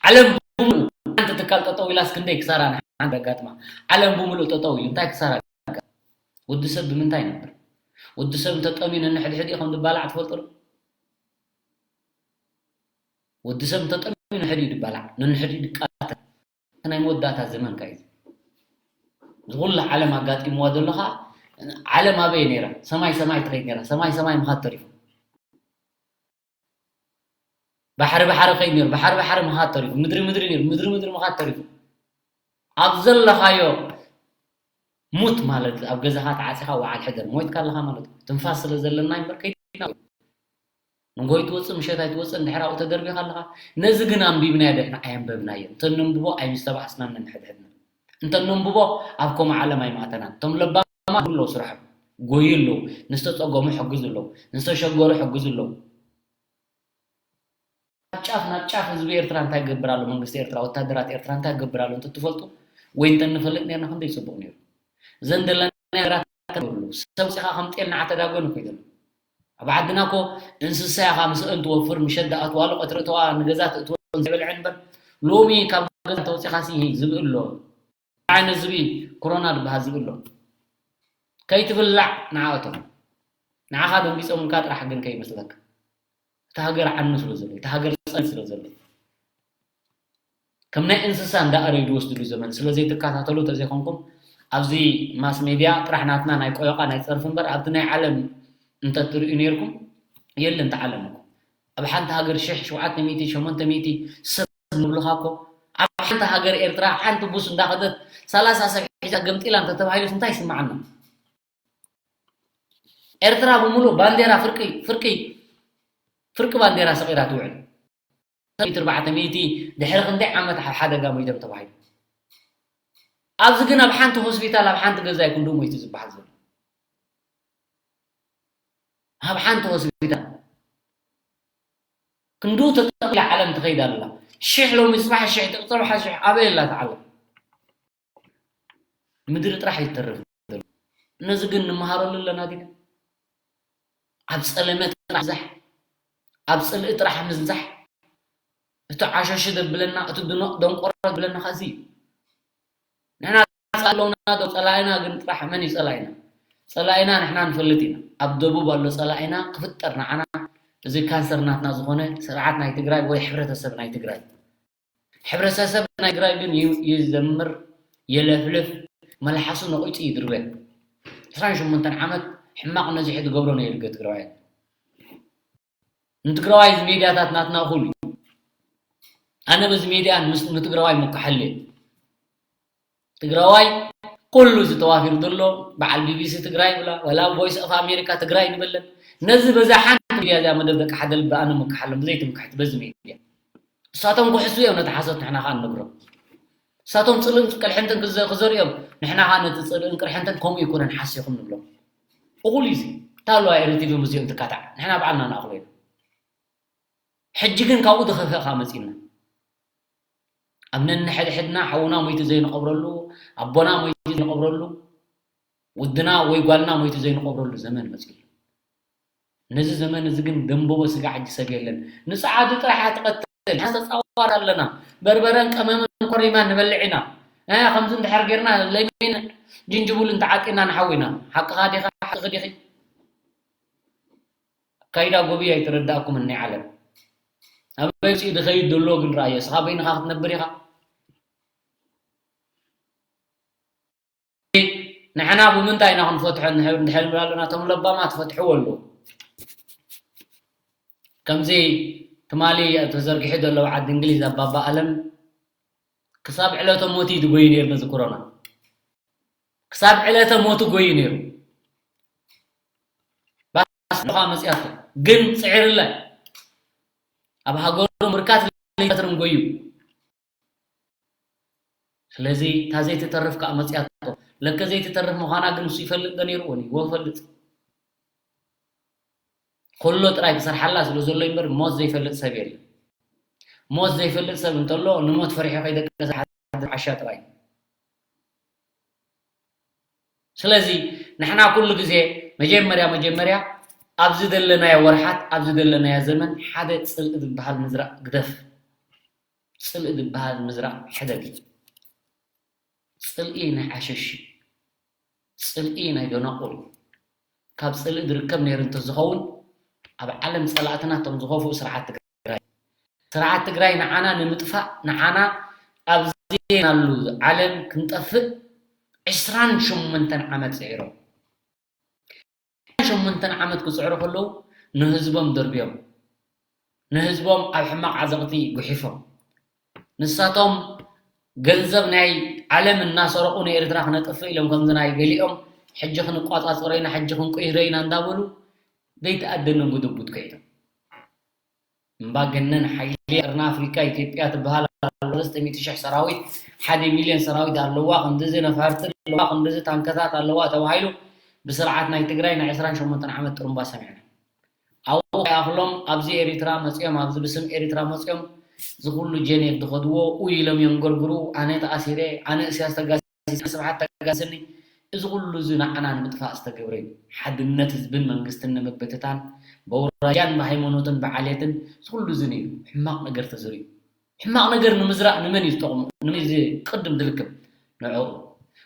ዓለም ብምሉእ ሓንቲ ትካል ጠጠው ኢላስ ክንደይ ክሳራ ንሓንቲ ኣጋጥማ። ዓለም ብምሉእ ጠጠው ኢሉ እንታይ ክሳራ ኣጋጥማ? ወዲ ሰብ ብምንታይ ይነብር? ወዲ ሰብ እንተጠምዩ ነንሕድሕድ እዩ ከም ዝበላዕ ትፈልጡ ዶ? ወዲ ሰብ እንተጠምዩ ነንሕድሕድ እዩ ዝበላዕ፣ ነንሕድሕድ ይቃተል። ናይ መወዳእታ ዘመን ከ እዩ። እዚ ኩሉ ዓለም ኣጋጢምዋ ዘሎ ኸኣ፣ ዓለም ኣበይ ነይራ? ሰማይ ሰማይ ትኸይድ ነይራ። ሰማይ ሰማይ ምኻድ ተሪፉ። ባሕሪ ባሕሪ ኸይድ ነይሩ። ባሕሪ ባሕሪ ምኻድ ተሪፉ። ምድሪ ምድሪ ነይሩ። ምድሪ ምድሪ ምኻድ ተሪፉ። ኣብ ዘለኻዮ ሙት ማለት ኣብ ገዛኻ ተዓጺኻ ወዓል ሕደር። ሞይትካ ኣለኻ ማለት እዩ። ትንፋስ ስለ ዘለና እምበር ከይድና። ንጎይ ትወጽእ፣ ምሸት ኣይትወጽእ፣ እንድሕር ኣብኡ ተደርቢኻ ኣለኻ። ነዚ ግን ኣንቢብናዮ ዶ ንሕና? ኣየንበብናዮን። እንተ ነንብቦ ኣይምስተባኣስናን ነንሕድሕድና። እንተ ነንብቦ ኣብ ከምኡ ዓለም ኣይምኣተናን። እቶም ለባማት ኣለዉ ስራሖም። ጎዩ ኣለዉ። ንዝተጸገሙ ይሕግዙ ኣለዉ። ንዝተሸገሩ ይሕግዙ ኣለዉ። ካብ ጫፍ ናብ ጫፍ ህዝቢ ኤርትራ እንታይ ይገብር ኣሎ? መንግስቲ ኤርትራ፣ ወታደራት ኤርትራ እንታይ ይገብር ኣሎ? እንተትፈልጡ ወይ እንተንፈልጥ ነርና ክንደይ ጽቡቕ ነይሩ። እዘን ዘለና ነገራት ተገብርሉ። ሰብ ወጺኻ ከም ጤል ንዓተዳጎን እኮ ይደሎ። ኣብ ዓድና እኮ እንስሳ ኢኻ ምስ እን ትወፍር፣ ምሸት ደኣ ትዋሉ፣ ቀትሪ እተዋ ንገዛ ትእትወን ዘይበልዐን እምበር፣ ሎሚ ካብ ገዛ ተወጺኻሲ ዝብኢ ኣሎ። ዓይነት ዝብኢ ኮሮና ዝበሃል ዝብኢ ኣሎ። ከይትብላዕ ንዓኣቶም። ንዓኻ ደንጊጾምልካ ጥራሕ ግን ከይመስለካ። እታ ሃገር ዓኑ ስለ ዘሎ፣ እታ ሃገር ጸኒት ስለ ዘሎ። ከም ናይ እንስሳ እንዳኣረዩ ዝወስድሉ ዘመን ስለ ዘይትከታተሉ ተዘይኮንኩም፣ ኣብዚ ማስ ሜድያ ጥራሕ ናትና ናይ ቆዮቃ ናይ ጸርፊ እምበር፣ ኣብቲ ናይ ዓለም እንተትርእዩ ነይርኩም፣ የለን እቲ ዓለም እኮ። ኣብ ሓንቲ ሃገር ሽሕ፣ ሸውዓተ ሚእቲ፣ ሸሞንተ ሚእቲ ሰብ ንብልኻ እኮ፣ ኣብ ሓንቲ ሃገር ኤርትራ ሓንቲ ቡስ እንዳኸደት ሰላሳ ሰብ ሒዛ ገምጢላ እንተተባሂሉስ እንታይ ይስምዓና? ኤርትራ ብምሉእ ባንዴራ ፍርቂ፣ ፍርቂ፣ ፍርቂ ባንዴራ ሰቒላ ትውዕል። ሚእቲ ኣርባዕተ ሚእቲ ድሕሪ ክንደይ ዓመት ኣብ ሓደጋ ሞይቶም ተባሂሉ። ኣብዚ ግን ኣብ ሓንቲ ሆስፒታል፣ ኣብ ሓንቲ ገዛ እዩ ክንድኡ ሞይቱ ዝበሃል ዘሎ። ኣብ ሓንቲ ሆስፒታል ክንድኡ ተጠቕሊላ ዓለም ትኸይድ ኣላ። ሽሕ ሎሚ ጽባሕ ሽሕ፣ ጽባሕ ሽሕ፣ ኣበይ ኣላ እታ ዓለም? ምድሪ ጥራሕ እዩ ዝተርፍ ዘሎ። ነዚ ግን ንመሃረሉ ኣለና ዲና? ኣብ ጸለመ ጥራሕ ምብዛሕ፣ ኣብ ጽልኢ ጥራሕ ምብዛሕ፣ እቲ ዓሸሽ ዘብለና፣ እቲ ድኖ-፣ ደንቆሮ ዘብለና ኸዚ እዩ። ንሕና ኣለውና ዶ? ጸላኢና ግን ጥራሕ መን እዩ ጸላኢና? ጸላኢና ንሕና ንፈልጥ ኢና። ኣብ ደቡብ ኣሎ ጸላኢና ክፍጠር ንዓና፣ እዚ ካንሰር ናትና ዝኾነ ስርዓት ናይ ትግራይ ወይ ሕብረተሰብ ናይ ትግራይ። ሕብረተሰብ ናይ ትግራይ ግን ዩ-፣ ይዘምር፣ የለፍልፍ፣ መልሓሱ ነቒጹ ይድርበ። ዕስራን ሸሞንተን ዓመት ሕማቕ ነዚሑ ዝገብሮ ነይሩ ገ-፣ ትግራዋይ። ንትግራዋይ እዚ ሜድያታት ናትና እኹል እዩ። ኣነ በዚ ሜድያ ምስ-፣ ንትግራዋይ ምከሓል እየ። ትግራዋይ ኩሉ እዚ ተዋፊሩ ዘሎ በዓል ቢ ቢ ሲ ትግራይ ይብላ፣ ወላ ቮይስ ኦፍ ኣሜሪካ ትግራይ ንበለን። ነዚ በዛ ሓንቲ ሚድያ እዚኣ መደብ ደቂ ሓደ ልቢ ኣነ ምከሓሎም ብዘይ ትምክሕቲ በዚ ሚድያ። እሳቶም ክሕሱ እዮም ነቲ ሓሶት ንሕና ኸኣ ንነግሮም። እሳቶም ጽልእን ቅርሕንትን ክዘ-፣ ክዘርኡ እዮም፣ ንሕና ኸኣ ነቲ ጽልእን ቅርሕንትን ከምኡ ኣይኮነን ሓሲኹም ንብሎም። እኹል እዩ እዚ። እንታይ ኣለዋ ኤሪ ቲ ቪ ምስዚኦም ትካታዕ? ንሕና ባዕልና ንኣኽሎ ኢና። ሕጂ ግን ካብኡ ዝኸፍአ ኸኣ መጺእና። ኣብ ነንሕድሕድና ሓውና ሞይቱ ዘይንቐብረሉ፣ ኣቦና ሞይቱ ዘይንቐብረሉ፣ ወድና ወይ ጓልና ሞይቱ ዘይንቐብረሉ ዘመን መጺኡ ኣሎ። ነዚ ዘመን እዚ ግን ደንበቦ ስጋዕ ሕጂ ሰብ የለን። ንጸዓዱ ጥራሕ ትቐትል። ንሕና ተጻዋር ኣለና። በርበረን ቀመምን ኮሪማን ንበልዕ ኢና። እ፣ ከምዚ እንድሕር ጌርና ለሚን ጅንጅቡል እንተዓጢና ንሓዊ ኢና። ሓቅኻ ዲኻ? ሓቅኺ ዲኺ? ኣካይዳ ጎብይ ኣይተረዳእኩምን ናይ ዓለም። ኣበይ ውፅኢ ድኸይድ ዘሎ ግን ረኣዮ። እስኻ በይንኻ ክትነብር ኢኻ። ንሕና ብምንታይ ኢና ክንፈትሖ እንድሕር፣ እንድሕር ንብል ኣለና፣ እቶም ለባማት ፈትሕዎ ኣለዉ። ከምዚ ትማሊ ተዘርጊሑ ዘሎ ኣብ ዓዲ እንግሊዝ ኣባባ ኣለም ክሳብ ዕለተ ሞቱ እዩ ዝጎዩ ነይሩ ነዚ ኮሮና። ክሳብ ዕለተ ሞቱ ጎዩ ነይሩ። ባስ ንኻ መጽያቶ ግን ጽዒርለ ኣብ ሃገሩ ምርካት ለይትርም ጎዩ። ስለዚ እታ ዘይትተርፍ ከኣ መጽያቶ። ለከ ዘይትተርፍ ምዃና ግን እሱ ይፈልጥ ዶ ነይሩ? ወን ይፈልጥ። ኮሎ ጥራይ ክሰርሓላ ስለ ዘሎ እምበር ሞት ዘይፈልጥ ሰብ የለን። ሞት ዘይፈልጥ ሰብ እንተሎ ንሞት ፈሪሑ ከይደቀሰ ሓድር ዓሻ ጥራይ። ስለዚ ንሕና ኩሉ ግዜ መጀመርያ መጀመርያ ኣብዚ ዘለናዮ ወርሓት፣ ኣብዚ ዘለናዮ ዘመን ሓደ ጽልኢ ዝበሃል ምዝራእ ግደፍ። ጽልኢ ዝበሃል ምዝራእ ሕደግ እዩ። ጽልኢ ናይ ዓሸሽ እዩ። ጽልኢ ናይ ደናቑር እዩ። ካብ ጽልኢ ዝርከብ ነይሩ እንተዝኸውን ኣብ ዓለም ጸላእትና እቶም ዝኸፍኡ ስርዓት ትግራይ። ስርዓት ትግራይ ንዓና ንምጥፋእ ንዓና ኣብዚ ናሉ ዓለም ክንጠፍእ ዕስራን ሸሞንተን ዓመት ጽዒሮም። ሸሞንተን ዓመት ክጽዕሩ ከለዉ ንህዝቦም ደርብዮም፣ ንህዝቦም ኣብ ሕማቕ ዓዘቕቲ ጉሒፎም፣ ንሳቶም ገንዘብ ናይ ዓለም እናሰረቑ ንኤርትራ ክነጥፍእ ኢሎም ከምዚ ናይ ገሊኦም ሕጂ ክንቋጻጸሮ ኢና፣ ሕጂ ክንቅይሮ ኢና እንዳበሉ ዘይተኣደነ ጉድጉድ ከይዶም። እምባገነን ሓይሊ ቀርኒ ኣፍሪቃ ኢትዮጵያ ትበሃል ኣለዋ። ሰለስተ ሚእቲ ሽሕ ሰራዊት፣ ሓደ ሚልዮን ሰራዊት ኣለዋ፣ ክንድዚ ነፋርቲ ኣለዋ፣ ክንድዚ ታንከታት ኣለዋ ተባሂሉ ብስርዓት ናይ ትግራይ ናይ ዕስራን ሸሞንተን ዓመት ጥሩምባ ሰሚዕና። ኣብኡ ከይኣኽሎም ኣብዚ ኤሪትራ መጺኦም፣ ኣብዚ ብስም ኤሪትራ መጺኦም፣ እዚ ኩሉ ጀኔቭ ዝኸድዎ ኡይ ኢሎም የንገርግሩ፣ ኣነ ተኣሲረ፣ ኣነ እስያስ ተጋሲስኒ፣ ስብሓት ተጋሲስኒ፣ እዚ ኩሉ እዚ ንዓና ንምጥፋእ ዝተገብረ እዩ። ሓድነት ህዝብን መንግስትን ንምብትታን፣ በውራጃን ብሃይማኖትን ብዓሌትን፣ እዚ ኩሉ እዚ ነይሩ። ሕማቕ ነገር ተዘሪኡ። ሕማቕ ነገር ንምዝራእ ንመን እዩ ዝጠቕሙ? ንመን እዩ ዝቅድም ዝልክም? ንዕኡ።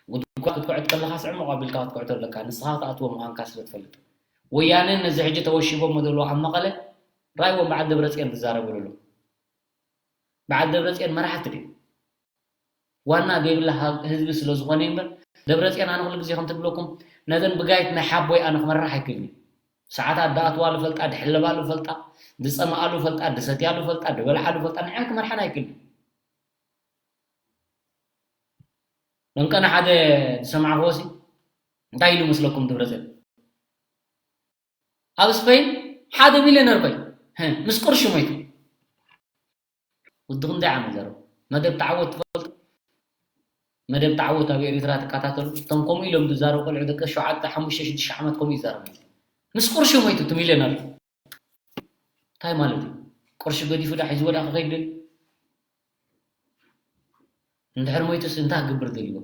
ጉድጓድ ክትኩዕት ከለኻስ ዕሙቕ ኣቢልካ ክትኩዕቶ ኣለካ፣ ንስኻ ክትኣትዎ ምዃንካ ስለ ትፈልጥ። ወያነ ነዚ ሕጂ ተወሺቦሞ ዘለዉ ኣብ መቐለ፣ ራይዎም በዓል ደብረጽዮን ክዛረቡ ኣለዉ። በዓል ደብረጽዮን መራሕቲ ድዩ? ዋና ዘይብላ ሃ-፣ ህዝቢ ስለ ዝኾነ እምበር፣ ደብረጽዮን ኣነ ኩሉ ግዜ ከምቲ ዝብለኩም፣ ነዘን ብጋይት ናይ ሓቦይ ኣነ ክመርሕ ኣይክእልን እዩ። ሰዓታት ድኣትዋሉ ፈልጣ፣ ድሕለባሉ ፈልጣ፣ ድጸምኣሉ ፈልጣ፣ ድሰትያሉ ፈልጣ፣ ድበልዓሉ ፈልጣ፣ ንዓን ክመርሓን ኣይክእልን እዩ። መንቀነ ሓደ ዝሰማዕክዎ ሲ እንታይ ኢሉ መስለኩም ደብረጽዮን? ኣብ ስፔን ሓደ ሚልዮነር ኮይኑ፣ ህ፣ ምስ ቅርሹ ሞይቱ። ወዲ ክንደይ ዓመት ዘረቡ? መደብ ተዓወት ትፈልጡ? መደብ ተዓወት ኣብ ኤሪትራ ትከታተሉ? እቶም ከምኡ ኢሎም ዝዛረቡ ቆልዑ ደቂ ሸውዓተ፣ ሓሙሽተ፣ ሽዱሽተ ዓመት ከምኡ ይዛረቡ። ምስ ቅርሹ ሞይቱ እቲ ሚልዮነር። እንታይ ማለት እዩ? ቅርሺ ገዲፉ ዳ ሒዝዎ ዳ ክኸይድ ደልዩ? እንድሕር ሞይቱስ እንታይ ክገብር ደልዎ?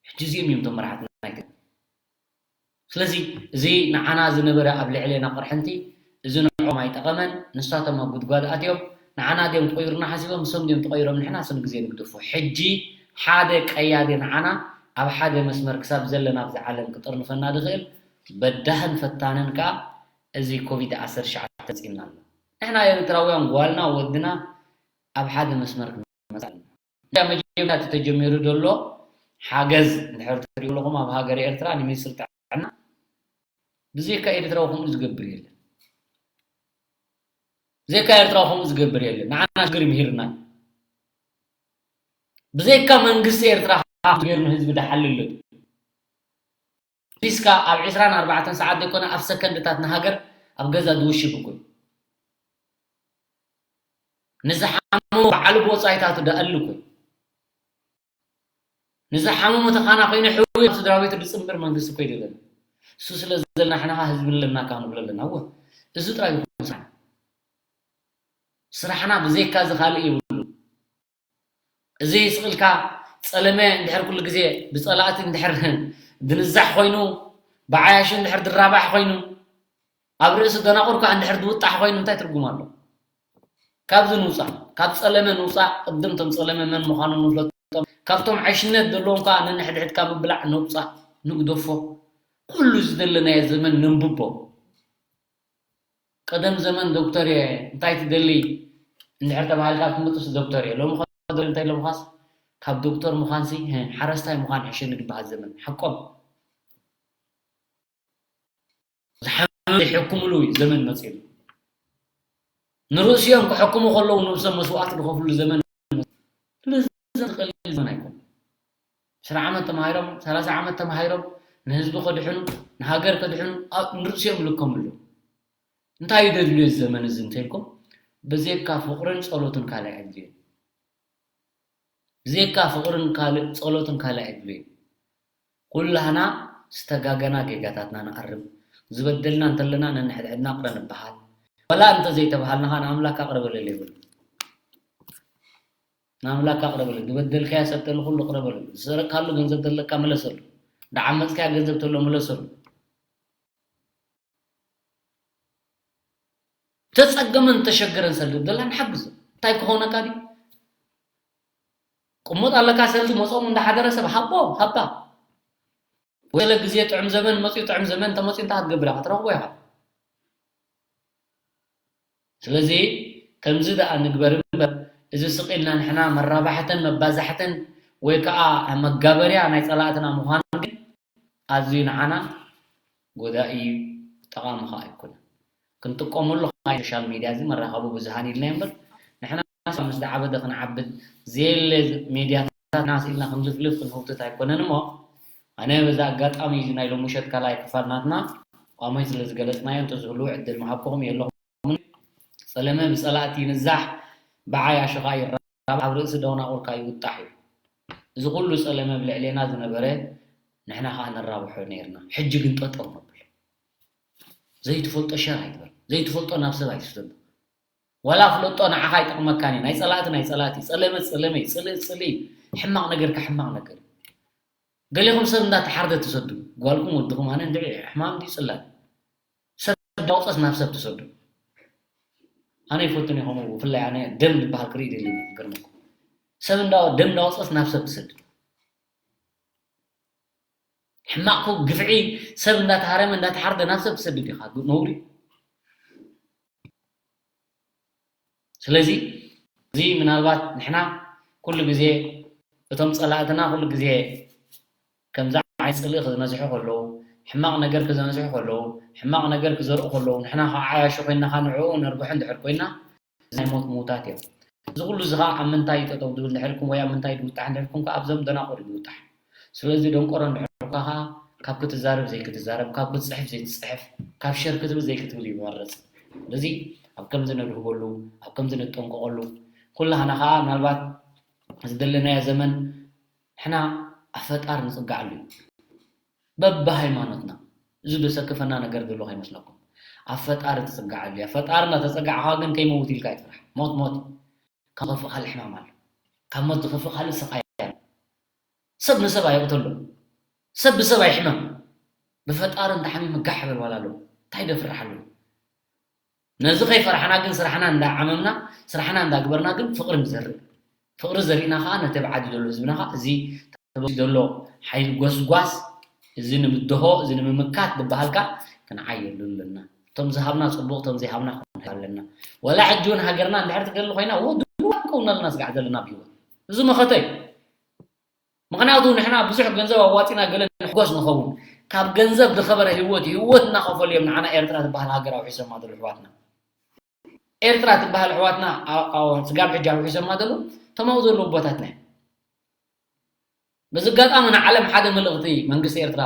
ሕጂ እዚኦም እዮም እቶም መራሕትና ናይ ትግራይ። ስለዚ እዚ ንዓና ዝነበረ ኣብ ልዕሌና ቅርሕንቲ፣ እዚ ንዕኦም ኣይጠቐመን። ንሳቶም ኣብ ጉድጓድ ኣትዮም፣ ንዓና ድዮም ክቕይሩና ሓሲቦም፣ ንሶም ድዮም ተቐይሮም፣ ንሕና ስን ግዜ ንግደፎ። ሕጂ ሓደ ቀያዲ ንዓና ኣብ ሓደ መስመር ክሳብ ዘለና ኣብዚ ዓለም ክጥርንፈና ዝኽእል በዳህን ፈታንን ከኣ እዚ ኮቪድ ዓሰርተ ትሽዓተ መጺእና ኣሎ። ንሕና ኤርትራውያን ጓልና ወድና ኣብ ሓደ መስመር ክንመጽእ ኣለና። እንዳ መጀመርያ እቲ ተጀሚሩ ዘሎ ሓገዝ እንድሕር ትሪኡ ኣለኹም ኣብ ሃገረ ኤርትራ ንሚኒስትሪ ጥዕና ብዘይካ ኤርትራዊ ከምኡ ዝገብር የለን። ብዘይካ ኤርትራዊ ከምኡ ዝገብር የለን። ንዓና ሽግር ይምህርና። ብዘይካ መንግስቲ ኤርትራ ሃብቲ ገይሩ ንህዝቢ ድሓልል ኣሎ። ፊስካ ኣብ ዕስራን ኣርባዕተን ሰዓት ዘይኮነ ኣብ ሰከንድታት ንሃገር ኣብ ገዛ ዝውሽብ እኮ እዩ። ንዝሓመሙ ባዕሉ ብወጻኢታቱ ደኣሊ እኮ እዩ። ንዝሓመሙ ተኻና ኮይኑ ሕዊ ኣብ ስድራ ቤቱ ዝጽንብር መንግስቲ እኮ እዩ ዘለና። እሱ ስለ ዘለና ንሕና ህዝቢ ኣለና ካብ ንብሎ ኣለና። እወ፣ እዚ ጥራይ ይኹን ስራሕና። ስራሕና ብዘይካ እዚ ካልእ የብሉ። እዚ ስቕ ኢልካ ጸለመ እንድሕር ኩሉ ግዜ ብጸላእቲ እንድሕር ድንዛሕ ኮይኑ፣ ብዓያሹ እንድሕር ድራባሕ ኮይኑ፣ ኣብ ርእሲ ደናቑር ከኣ እንድሕር ድውጣሕ ኮይኑ እንታይ ትርጉም ኣሎ? ካብዚ ንውፃእ፣ ካብ ፀለመ ንውፃእ። ቅድም ቶም ፀለመ መን ምዃኖም ንፍለጦም። ካብቶም ዕሽነት ዘለዎም ከዓ ነንሕድሕድካ ምብላዕ ንውፃእ፣ ንግደፎ። ኩሉ ዝደለናዮ ዘመን ነንብቦ። ቀደም ዘመን ዶክተር እየ፣ እንታይ ትደሊ እንድሕር ተባሂልካ ትምልስ ዶክተር እየ። ሎሚ ከ እንታይ ኣለምኻስ ካብ ዶክተር ምዃንሲ፣ ህ፣ ሓረስታይ ምዃን ዕሸል ዝበሃል ዘመን ሓቆም። ዝሓመመ ዘይሕክምሉ ዘመን መፂኡ። ንርእሲኦም ክሕክሙ ከለዉ ነብሶም መስዋእቲ ዝኸፍሉ ዘመን። ስለዚ ዘመን ቀሊል ዘመን ኣይኮነን። ዕስራ ዓመት ተማሂሮም፣ ሰላሳ ዓመት ተማሂሮም ንህዝቢ ከድሕኑ፣ ንሃገር ከድሕኑ ኣብ ንርእሲኦም ይልከሙ ኣለዉ። እንታይ እዩ ዘድልዮ እዚ ዘመን እዚ እንተኢልኩም፣ ብዘይካ ፍቕርን ጸሎትን ካልእ ኣየድልዮን። ብዘይካ ፍቕርን ካልእ ጸሎትን ካልእ ኣየድልዮን። ኩላህና ዝተጋገና ጌጋታትና ንኣርም፣ ዝበደልና እንተለና ነንሕድሕድና ይቕረ ንበሃል። ዋላ እንተዘይተባሃልና ኸኣ ንኣምላክ ይቕረ በለለይ በሉ። ንኣምላክ ይቕረ በለለይ። ዝበደልካዮ ሰብ ተሎ ኩሉ ይቕረ በለሉ። ዝሰረቅካሉ ገንዘብ ተለካ ምለሰሉ። ዝዓመጽካዮ ገንዘብ ተሎ ምለሰሉ። ተጸገመን ተሸገረን ሰብ ደላ ንሓግዞ። እንታይ ክኾነካ ድዩ? ቅሙጥ ኣለካ ሰብ መጾም እንዳሓደረ ሰብ ሃቦ፣ ሃባ። ወለ ግዜ ጥዑም ዘመን መጽዩ፣ ጥዑም ዘመን ተመጽዩ እንታይ ክትገብር ኢኻ? ክትረኽቦ ኢኻ። ስለዚ ከምዚ ደኣ ንግበር እምበር፣ እዚ ስቕ ኢልና ንሕና መራባሕትን መባዛሕትን ወይ ከኣ መጋበርያ ናይ ጸላእትና ምዃን ግን ኣዝዩ ንዓና ጎዳኢ እዩ፣ ጠቓሚ ከኣ ኣይኮነን። ክንጥቀመሉ ናይ ሶሻል ሚድያ እዚ መራኸቢ ብዙሃን ኢልናዮ እምበር፣ ንሕና ምስ ዝዓበደ ክንዓብድ ዘየለ ሚድያታት ናስ ኢልና ክንልፍልፍ ክንህውትት ኣይኮነን እሞ፣ ኣነ በዚ ኣጋጣሚ እዚ ናይ ሎሚ ምሸት ካልኣይ ክፋል ናትና ቋሞይ ስለ ዝገለጽናዮ እንተዝህልዉ ዕድል ምሃብኩኹም የለኹምን። ጸለመ ብጸላእቲ ይንዛሕ፣ ብዓያሹ ከኣ ይራባሕ፣ ኣብ ርእሲ ደናቑር ከኣ ይውጣሕ እዩ። እዚ ኩሉ ጸለመ ኣብ ልዕሌና ዝነበረ ንሕና ከኣ ንራብሖ ነይርና። ሕጂ ግን ጠጠው ነብሎ። ዘይትፈልጦ ሸር ኣይትበል። ዘይትፈልጦ ናብ ሰብ ኣይትስደዶ። ዋላ ፍለጦ ንዓኻ ኣይጠቕመካን እዩ። ናይ ጸላእቲ ናይ ጸላእቲ፣ ጸለመ ጸለመ እዩ፣ ጽልኢ ጽልኢ እዩ፣ ሕማቕ ነገርካ ሕማቕ ነገር እዩ። ገሌኹም ሰብ እንዳተሓርደ ትሰዱ፣ ጓልኩም ወድኹም፣ ኣነ እንድዒ ሕማም ድዩ ጽላል? ሰብ እንዳወጸስ ናብ ሰብ ትሰዱ። ኣነ ይፈቱን እየ ከምኡ፣ ብፍላይ ኣነ ደም ዝበሃል ክርኢ ደልየ ክገርመኩም። ሰብ እንዳ-፣ ደም እንዳወጸስ ናብ ሰብ ትሰዱ። ሕማቕኩ ግፍዒ ሰብ እንዳተሃረመ እንዳተሓርደ ናብ ሰብ ትሰድድ ኢኻ፣ ነውሪ። ስለዚ እዚ ምናልባት ንሕና ኩሉ ግዜ እቶም ጸላእትና ኩሉ ግዜ ከምዚ ዓይነት ጽልኢ ክነዝሑ ከለዉ፣ ሕማቕ ነገር ክነዝሑ ከለዉ፣ ሕማቕ ነገር ክዘርኡ ከለዉ፣ ንሕና ከዓ ዓያሹ ኮይንና ከዓ ንዕኡ ነርብሖ እንድሕር ኮይና፣ እዚ ናይ ሞት ምዉታት እዮም። እዚ ኩሉ እዚ ከዓ ኣብ ምንታይ እዩ ጠጠው ዝብል እንድሕር ኢልኩም ወይ ኣብ ምንታይ ድውጣሕ እንድሕር ኢልኩም ከዓ ኣብዞም ደናቑር እዩ ድውጣሕ። ስለዚ ደንቆሮ እንድሕር ኢልካ ከዓ ካብ ክትዛረብ ዘይክትዛረብ፣ ካብ ክትፅሕፍ ዘይትፅሕፍ፣ ካብ ሸር ክትብል ዘይክትብል እዩ ዝመርፅ። ስለዚ ኣብ ከምዚ ነድህበሉ፣ ኣብ ከምዚ ንጠንቀቐሉ፣ ኩላህና ከዓ ምናልባት ዝደለናዮ ዘመን ንሕና ኣብ ፈጣር ንፅጋዓሉ እዩ። በብሃይማኖትና። እዚ ዘሰክፈና ነገር ዘሎ ከይመስለኩም። ኣብ ፈጣሪ ትፅጋዓሉ እያ። ፈጣሪ እናተፀጋዕኻ ግን ከይመውት ኢልካ ኣይትፍራሕ። ሞት ሞት እዩ። ካብ ዝኸፍእ ካልእ ሕማም ኣሎ። ካብ ሞት ዝኸፍእ ካልእ ስቓይ ኣሎ። ሰብ ንሰብ ኣይቕተሎ። ሰብ ብሰብ ኣይሕመም። ብፈጣሪ እንተሓሚሙ ጋሕ በል ዋላ ኣሎ። እንታይ ደፍርሕ ኣሎ? ነዚ ከይፈራሕና ግን ስራሕና እንዳዓመምና፣ ስራሕና እንዳግበርና ግን ፍቕሪ ንዘርእ። ፍቕሪ ዘሪእና ኸዓ ነቲ ኣብ ዓዲ ዘሎ ህዝብና ኸዓ እዚ ተበጊሱ ዘሎ ሓይሊ ጎስጓስ፣ እዚ ንምድሆ፣ እዚ ንምምካት ዝበሃል ከኣ ክንዓየሉ ኣለና። እቶም ዝሃብና ጽቡቕ፣ እቶም ዘይሃብና ክንህብ ኣለና። ወላ ሕጂ እውን ሃገርና እንድሕር ትገሊ ኮይና፣ ወ-፣ ድሮ ክውነልና ስጋዕ ዘለና ብህይወት። እዚ መኸተ እዩ። ምኽንያቱ ንሕና ብዙሕ ገንዘብ ኣዋጺና ገለ ንሕጎስ ንኸውን። ካብ ገንዘብ ዝኸበረ ህይወት፣ ህይወት እናኸፈሉ እዮም ንዓና ኤርትራ ትበሃል ሃገር ኣውሒሶማ ዘለዉ ኣሕዋትና። ኤርትራ ትበሃል ኣሕዋትና ኣ-፣ ኣ-፣ ስጋብ ሕጂ ኣውሒሶማ ዘለዉ እቶም ኣብኡ ዘለዉ ኣቦታትና እዮም። በዚ ኣጋጣሚ ንዓለም ሓደ መልእኽቲ መንግስቲ ኤርትራ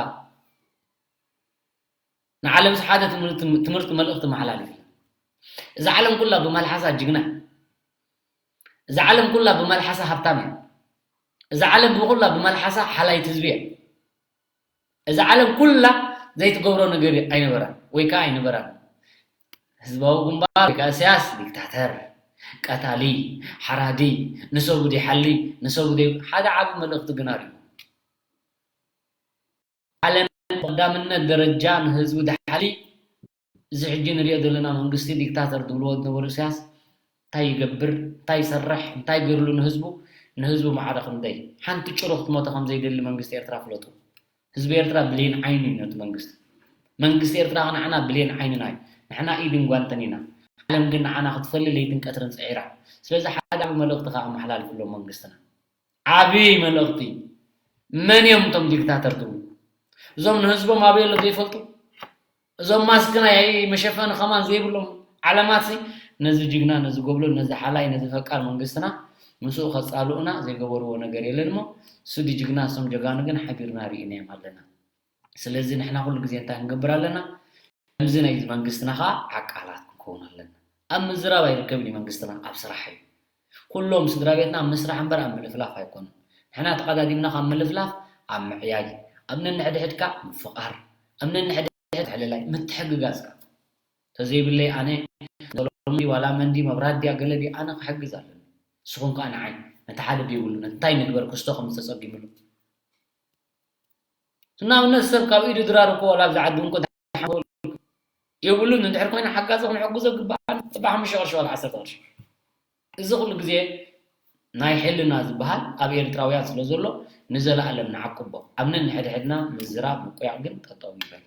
ንዓለምስ ሓደ ትምህርቲ፣ ትምህርቲ መልእኽቲ መሓላሊፍ። እዛ ዓለም ኩላ ብመልሓሳ ጅግና። እዛ ዓለም ኩላ ብመልሓሳ ሃብታም እያ። እዛ ዓለም ብኩላ ብመልሓሳ ሓላይት ህዝቢ እያ። እዛ ዓለም ኩላ ዘይትገብሮ ነገር ኣይነበራን ወይ ከዓ ኣይነበራን። ህዝባዊ ግንባር ወይ ከዓ ኢሳያስ ዲክታተር፣ ቀታሊ፣ ሓራዲ፣ ንሰቡ ዘይሓሊ፣ ንሰቡ ዘይ-፣ ሓደ ዓቢ መልእኽቲ ግን ኣሪጉ። ዓለም ብቐዳምነት ደረጃ ንህዝቢ ድሓሊ፣ እዚ ሕጂ ንሪኦ ዘለና መንግስቲ ዲክታተር ዝብልዎ ዝነበሩ ኢሳያስ፣ እንታይ ይገብር፣ እንታይ ይሰርሕ፣ እንታይ ገይርሉ ንህዝቡ፣ ንህዝቡ ማዕረ ክንደይ። ሓንቲ ጭሩ ክትሞተ ከም ዘይደሊ መንግስቲ ኤርትራ ፍለጡ። ህዝቢ ኤርትራ ብሌን ዓይኑ እዩ ነቲ መንግስቲ። መንግስቲ ኤርትራ ንዓና ብሌን ዓይንና እዩ። ንሕና ኢድን ጓንትን ኢና። ዓለም ግን ንዓና ክትፈሊ ለይትን ቀትርን ጽዒራ። ስለዚ ሓደ ዓቢ መልእኽቲ ከኣ ኣመሓላልፍሎም መንግስትና። ዓቢ መልእኽቲ። መን እዮም እቶም ዲክታተር ትብሉ? እዞም ንህዝቦም ኣበይ ኣሎ ዘይፈልጡ? እዞም ማስክ ናይ መሸፈኒ ከማን ዘይብሎም ዓለማትሲ ነዚ ጅግና፣ ነዚ ጎብለል፣ ነዚ ሓላይ፣ ነዚ ፈቃር መንግስትና ምስኡ ከጻልኡና ዘይገበርዎ ነገር የለን እሞ፣ እሱ ዲ ጅግና፣ እሶም ጀጋኑ ግን ሓቢርና ርኢናዮም ኣለና። ስለዚ ንሕና ኩሉ ግዜ እንታይ ክንገብር ኣለና? ከምዚ ናይ መንግስትና ኸዓ ዓቃላት ክንከውን ኣለና። ኣብ ምዝራብ ኣይርከብን እዩ መንግስትና፣ ኣብ ስራሕ እዩ። ኩሎም ስድራ ቤትና ኣብ ምስራሕ እምበር ኣብ ምልፍላፍ ኣይኮኑን። ንሕና ተቐዳዲምና ካብ ምልፍላፍ ኣብ ምዕያይ፣ ኣብ ነንሕድሕድካ ምፍቓር፣ ኣብ ነንሕድሕድ ምሕልላይ፣ ምትሕግጋዝ ከኣ። ተዘይብለይ ኣነ ሎሚ ዋላ መንዲ መብራት ድያ ገለ ድያ ኣነ ክሕግዝ ኣለኒ። ንስኹም ከኣ ንዓይ ነቲ ሓደ ዘይብሉ ነቲ እንታይ ንግበር ክስቶ ከም ዝተጸጊምሉ። ንኣብነት ሰብ ካብ ኢዱ ድራር እኮ ዋላ ኣብዚ ዓዲ እውን የብሉን። እንድሕር ኮይና ሓጋዚ ክንሕግዞ ግባኣና። እባ ሓሙሽተ ቅርሺ ዋላ ዓሰርተ ቅርሺ። እዚ ኩሉ ግዜ ናይ ሕልና ዝበሃል ኣብ ኤርትራውያን ስለ ዘሎ ንዘለኣለም ንዓቅቦ። ኣብ ነንሕድሕድና ምዝራብ ምቁያቕ ግን ጠጠው ይበል።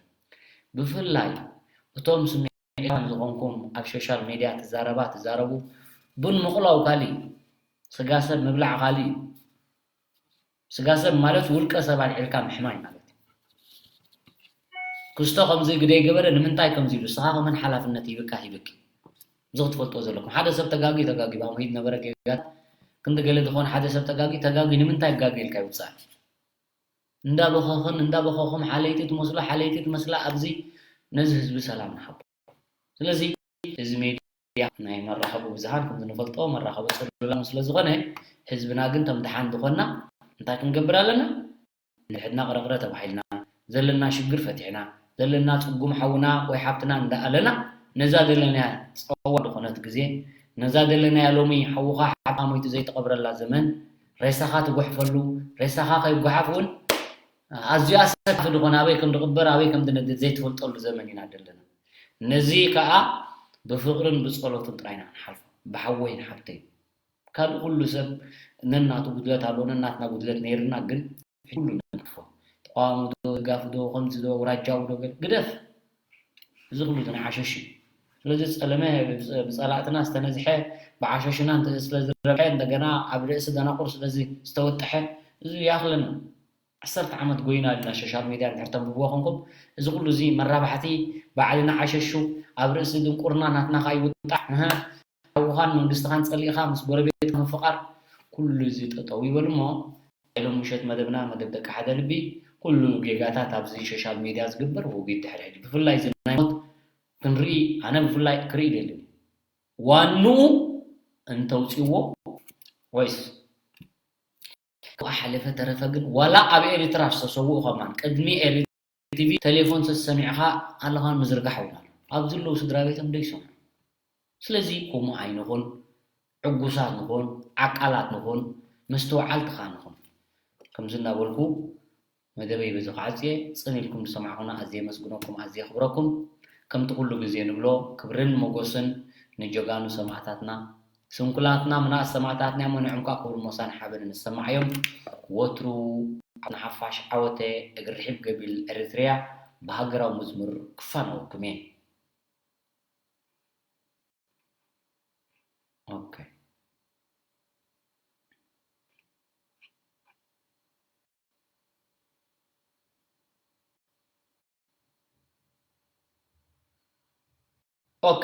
ብፍላይ እቶም ስምዒታውያን ዝኾንኩም ኣብ ሶሻል ሜድያ ትዛረባ ትዛረቡ፣ ቡን ምቕላው ካሊእ፣ ስጋ ሰብ ምብላዕ ካሊእ እዩ። ስጋ ሰብ ማለት ውልቀ ሰብ ኣልዒልካ ምሕማይ ማለት እዩ። ክስቶ ከምዚ ግደይ ገበረ ንምንታይ ከምዚ ኢሉ ንስኻ ከመን ሓላፍነት ሂብካ ሂብኪ? እዚ ክትፈልጦ ዘለኩም። ሓደ ሰብ ተጋጊ ተጋጊ ብኣምሂድ ነበረ ጌጋ ክንዲ ገለ ዝኾነ ሓደ ሰብ ተጋጊ ተጋጊ ንምንታይ ጋጊ ኢልካ ይውጻእ? እንዳበኸኽን እንዳበኸኹም ሓለይቲ ትመስሉ ሓለይቲ ትመስላ ኣብዚ ነዚ ህዝቢ ሰላም ንሃቦ። ስለዚ እዚ ሜድያ ናይ መራኸቢ ብዙሃን ከምዚ ንፈልጦ መራኸቢ ጽሉላም ስለ ዝኾነ ህዝብና ግን ከም ደሓን ዝኾንና እንታይ ክንገብር ኣለና? ንሕድና ቅረቅረ ተባሂልና ዘለና ሽግር ፈቲሕና ዘለና ጽጉም ሓውና ወይ ሓብትና እንዳኣለና ነዛ ዘለናያ ጸዋ ዝኾነት ግዜ ነዛ ዘለናያ ሎሚ ሓውኻ ሓብትኻ ሞይቱ ዘይተቐብረላ ዘመን ሬሳኻ ትጉሕፈሉ ሬሳኻ ከይጉሓፍ እውን ኣዝዩ ኣሰካፊ ዝኾነ ኣበይ ከም ዝቕበር ኣበይ ከም ዝነድድ ዘይትፈልጠሉ ዘመን ኢና ዘለና። ነዚ ከኣ ብፍቕርን ብጸሎትን ጥራይ ኢና ንሓልፎ። ብሓወይን ሓብተይን ካልእ ኩሉ ሰብ ነናቱ ጉድለት ኣለዎ፣ ነናትና ጉድለት ነይርና ግን ኩሉ ነንክፎ። ተቃዋሚ ዶ ደጋፊ ዶ ከምዚ ዶ ኣውራጃዊ ዶ ገለ ግደፍ። እዚ ኩሉ ዝንዓሸሽ እዩ። ስለዚ ጸለመ ብጸላእትና ዝተነዝሐ ብዓሸሽና እንተ ስለ ዝረብሐ እንደገና ኣብ ርእሲ ደናቁር ስለዚ ዝተወጠሐ እዚ ይኣኽለና። ዓሰርተ ዓመት ጎይና ኢልና ሶሻል ሜድያ እንድሕር ተንብብዎ ኮንኩም እዚ ኩሉ እዚ መራባሕቲ ባዕልና ዓሸሹ ኣብ ርእሲ ድንቁርና ናትና ከኣ ይውጣዕ እህ ሓውኻን መንግስትኻን ጸሊእኻ ምስ ጎረቤትካ ምፍቓር ኩሉ እዚ ጠጠው ይበል እሞ ናይ ሎም ምሸት መደብና መደብ ደቂ ሓደ ልቢ ኩሉ ጌጋታት ኣብዚ ሶሻል ሜድያ ዝግበር ውጊት ድሕሪ ሕጂ ብፍላይ እዚ ናይ ሞት ክንርኢ ኣነ ብፍላይ ክርኢ ደልን ዋንኡ እንተውፅዎ ወይስ ካብ ሓለፈ ተረፈ ግን ዋላ ኣብ ኤርትራ ዝተሰውኡ ከማን ቅድሚ ኤሪ ቲቪ ቴሌፎን ተሰሚዕኻ ኣለኻን ምዝርጋሕ እውን ኣሎ ኣብዚ ኣለዉ ስድራ ቤቶም ደይሰምዑ ስለዚ ከምኡ ኣይንኹን ዕጉሳት ንኹን ዓቃላት ንኹን መስተውዓልቲ ኸዓ ንኹን ከምዚ እናበልኩ መደበይ በዚ ክዓጽየ ጽን ኢልኩም ዝሰማዕኹና ኣዝየ የመስግነኩም ኣዝየ የኽብረኩም ከምቲ ኩሉ ግዜ ንብሎ ክብርን ሞጎስን ንጀጋኑ ሰማእታትና ስንኩላትና ምናት ሰማእታትና እሞ ንዕም ከዓ ክብርን ሞሳን ሓበንን ዝሰማዓዮም ወትሩ ንሓፋሽ ዓወተ እግሪ ርሒብ ገቢል ኤሪትርያ ብሃገራዊ መዝሙር ክፋነወኩም እየ ኦኬ ኦኬ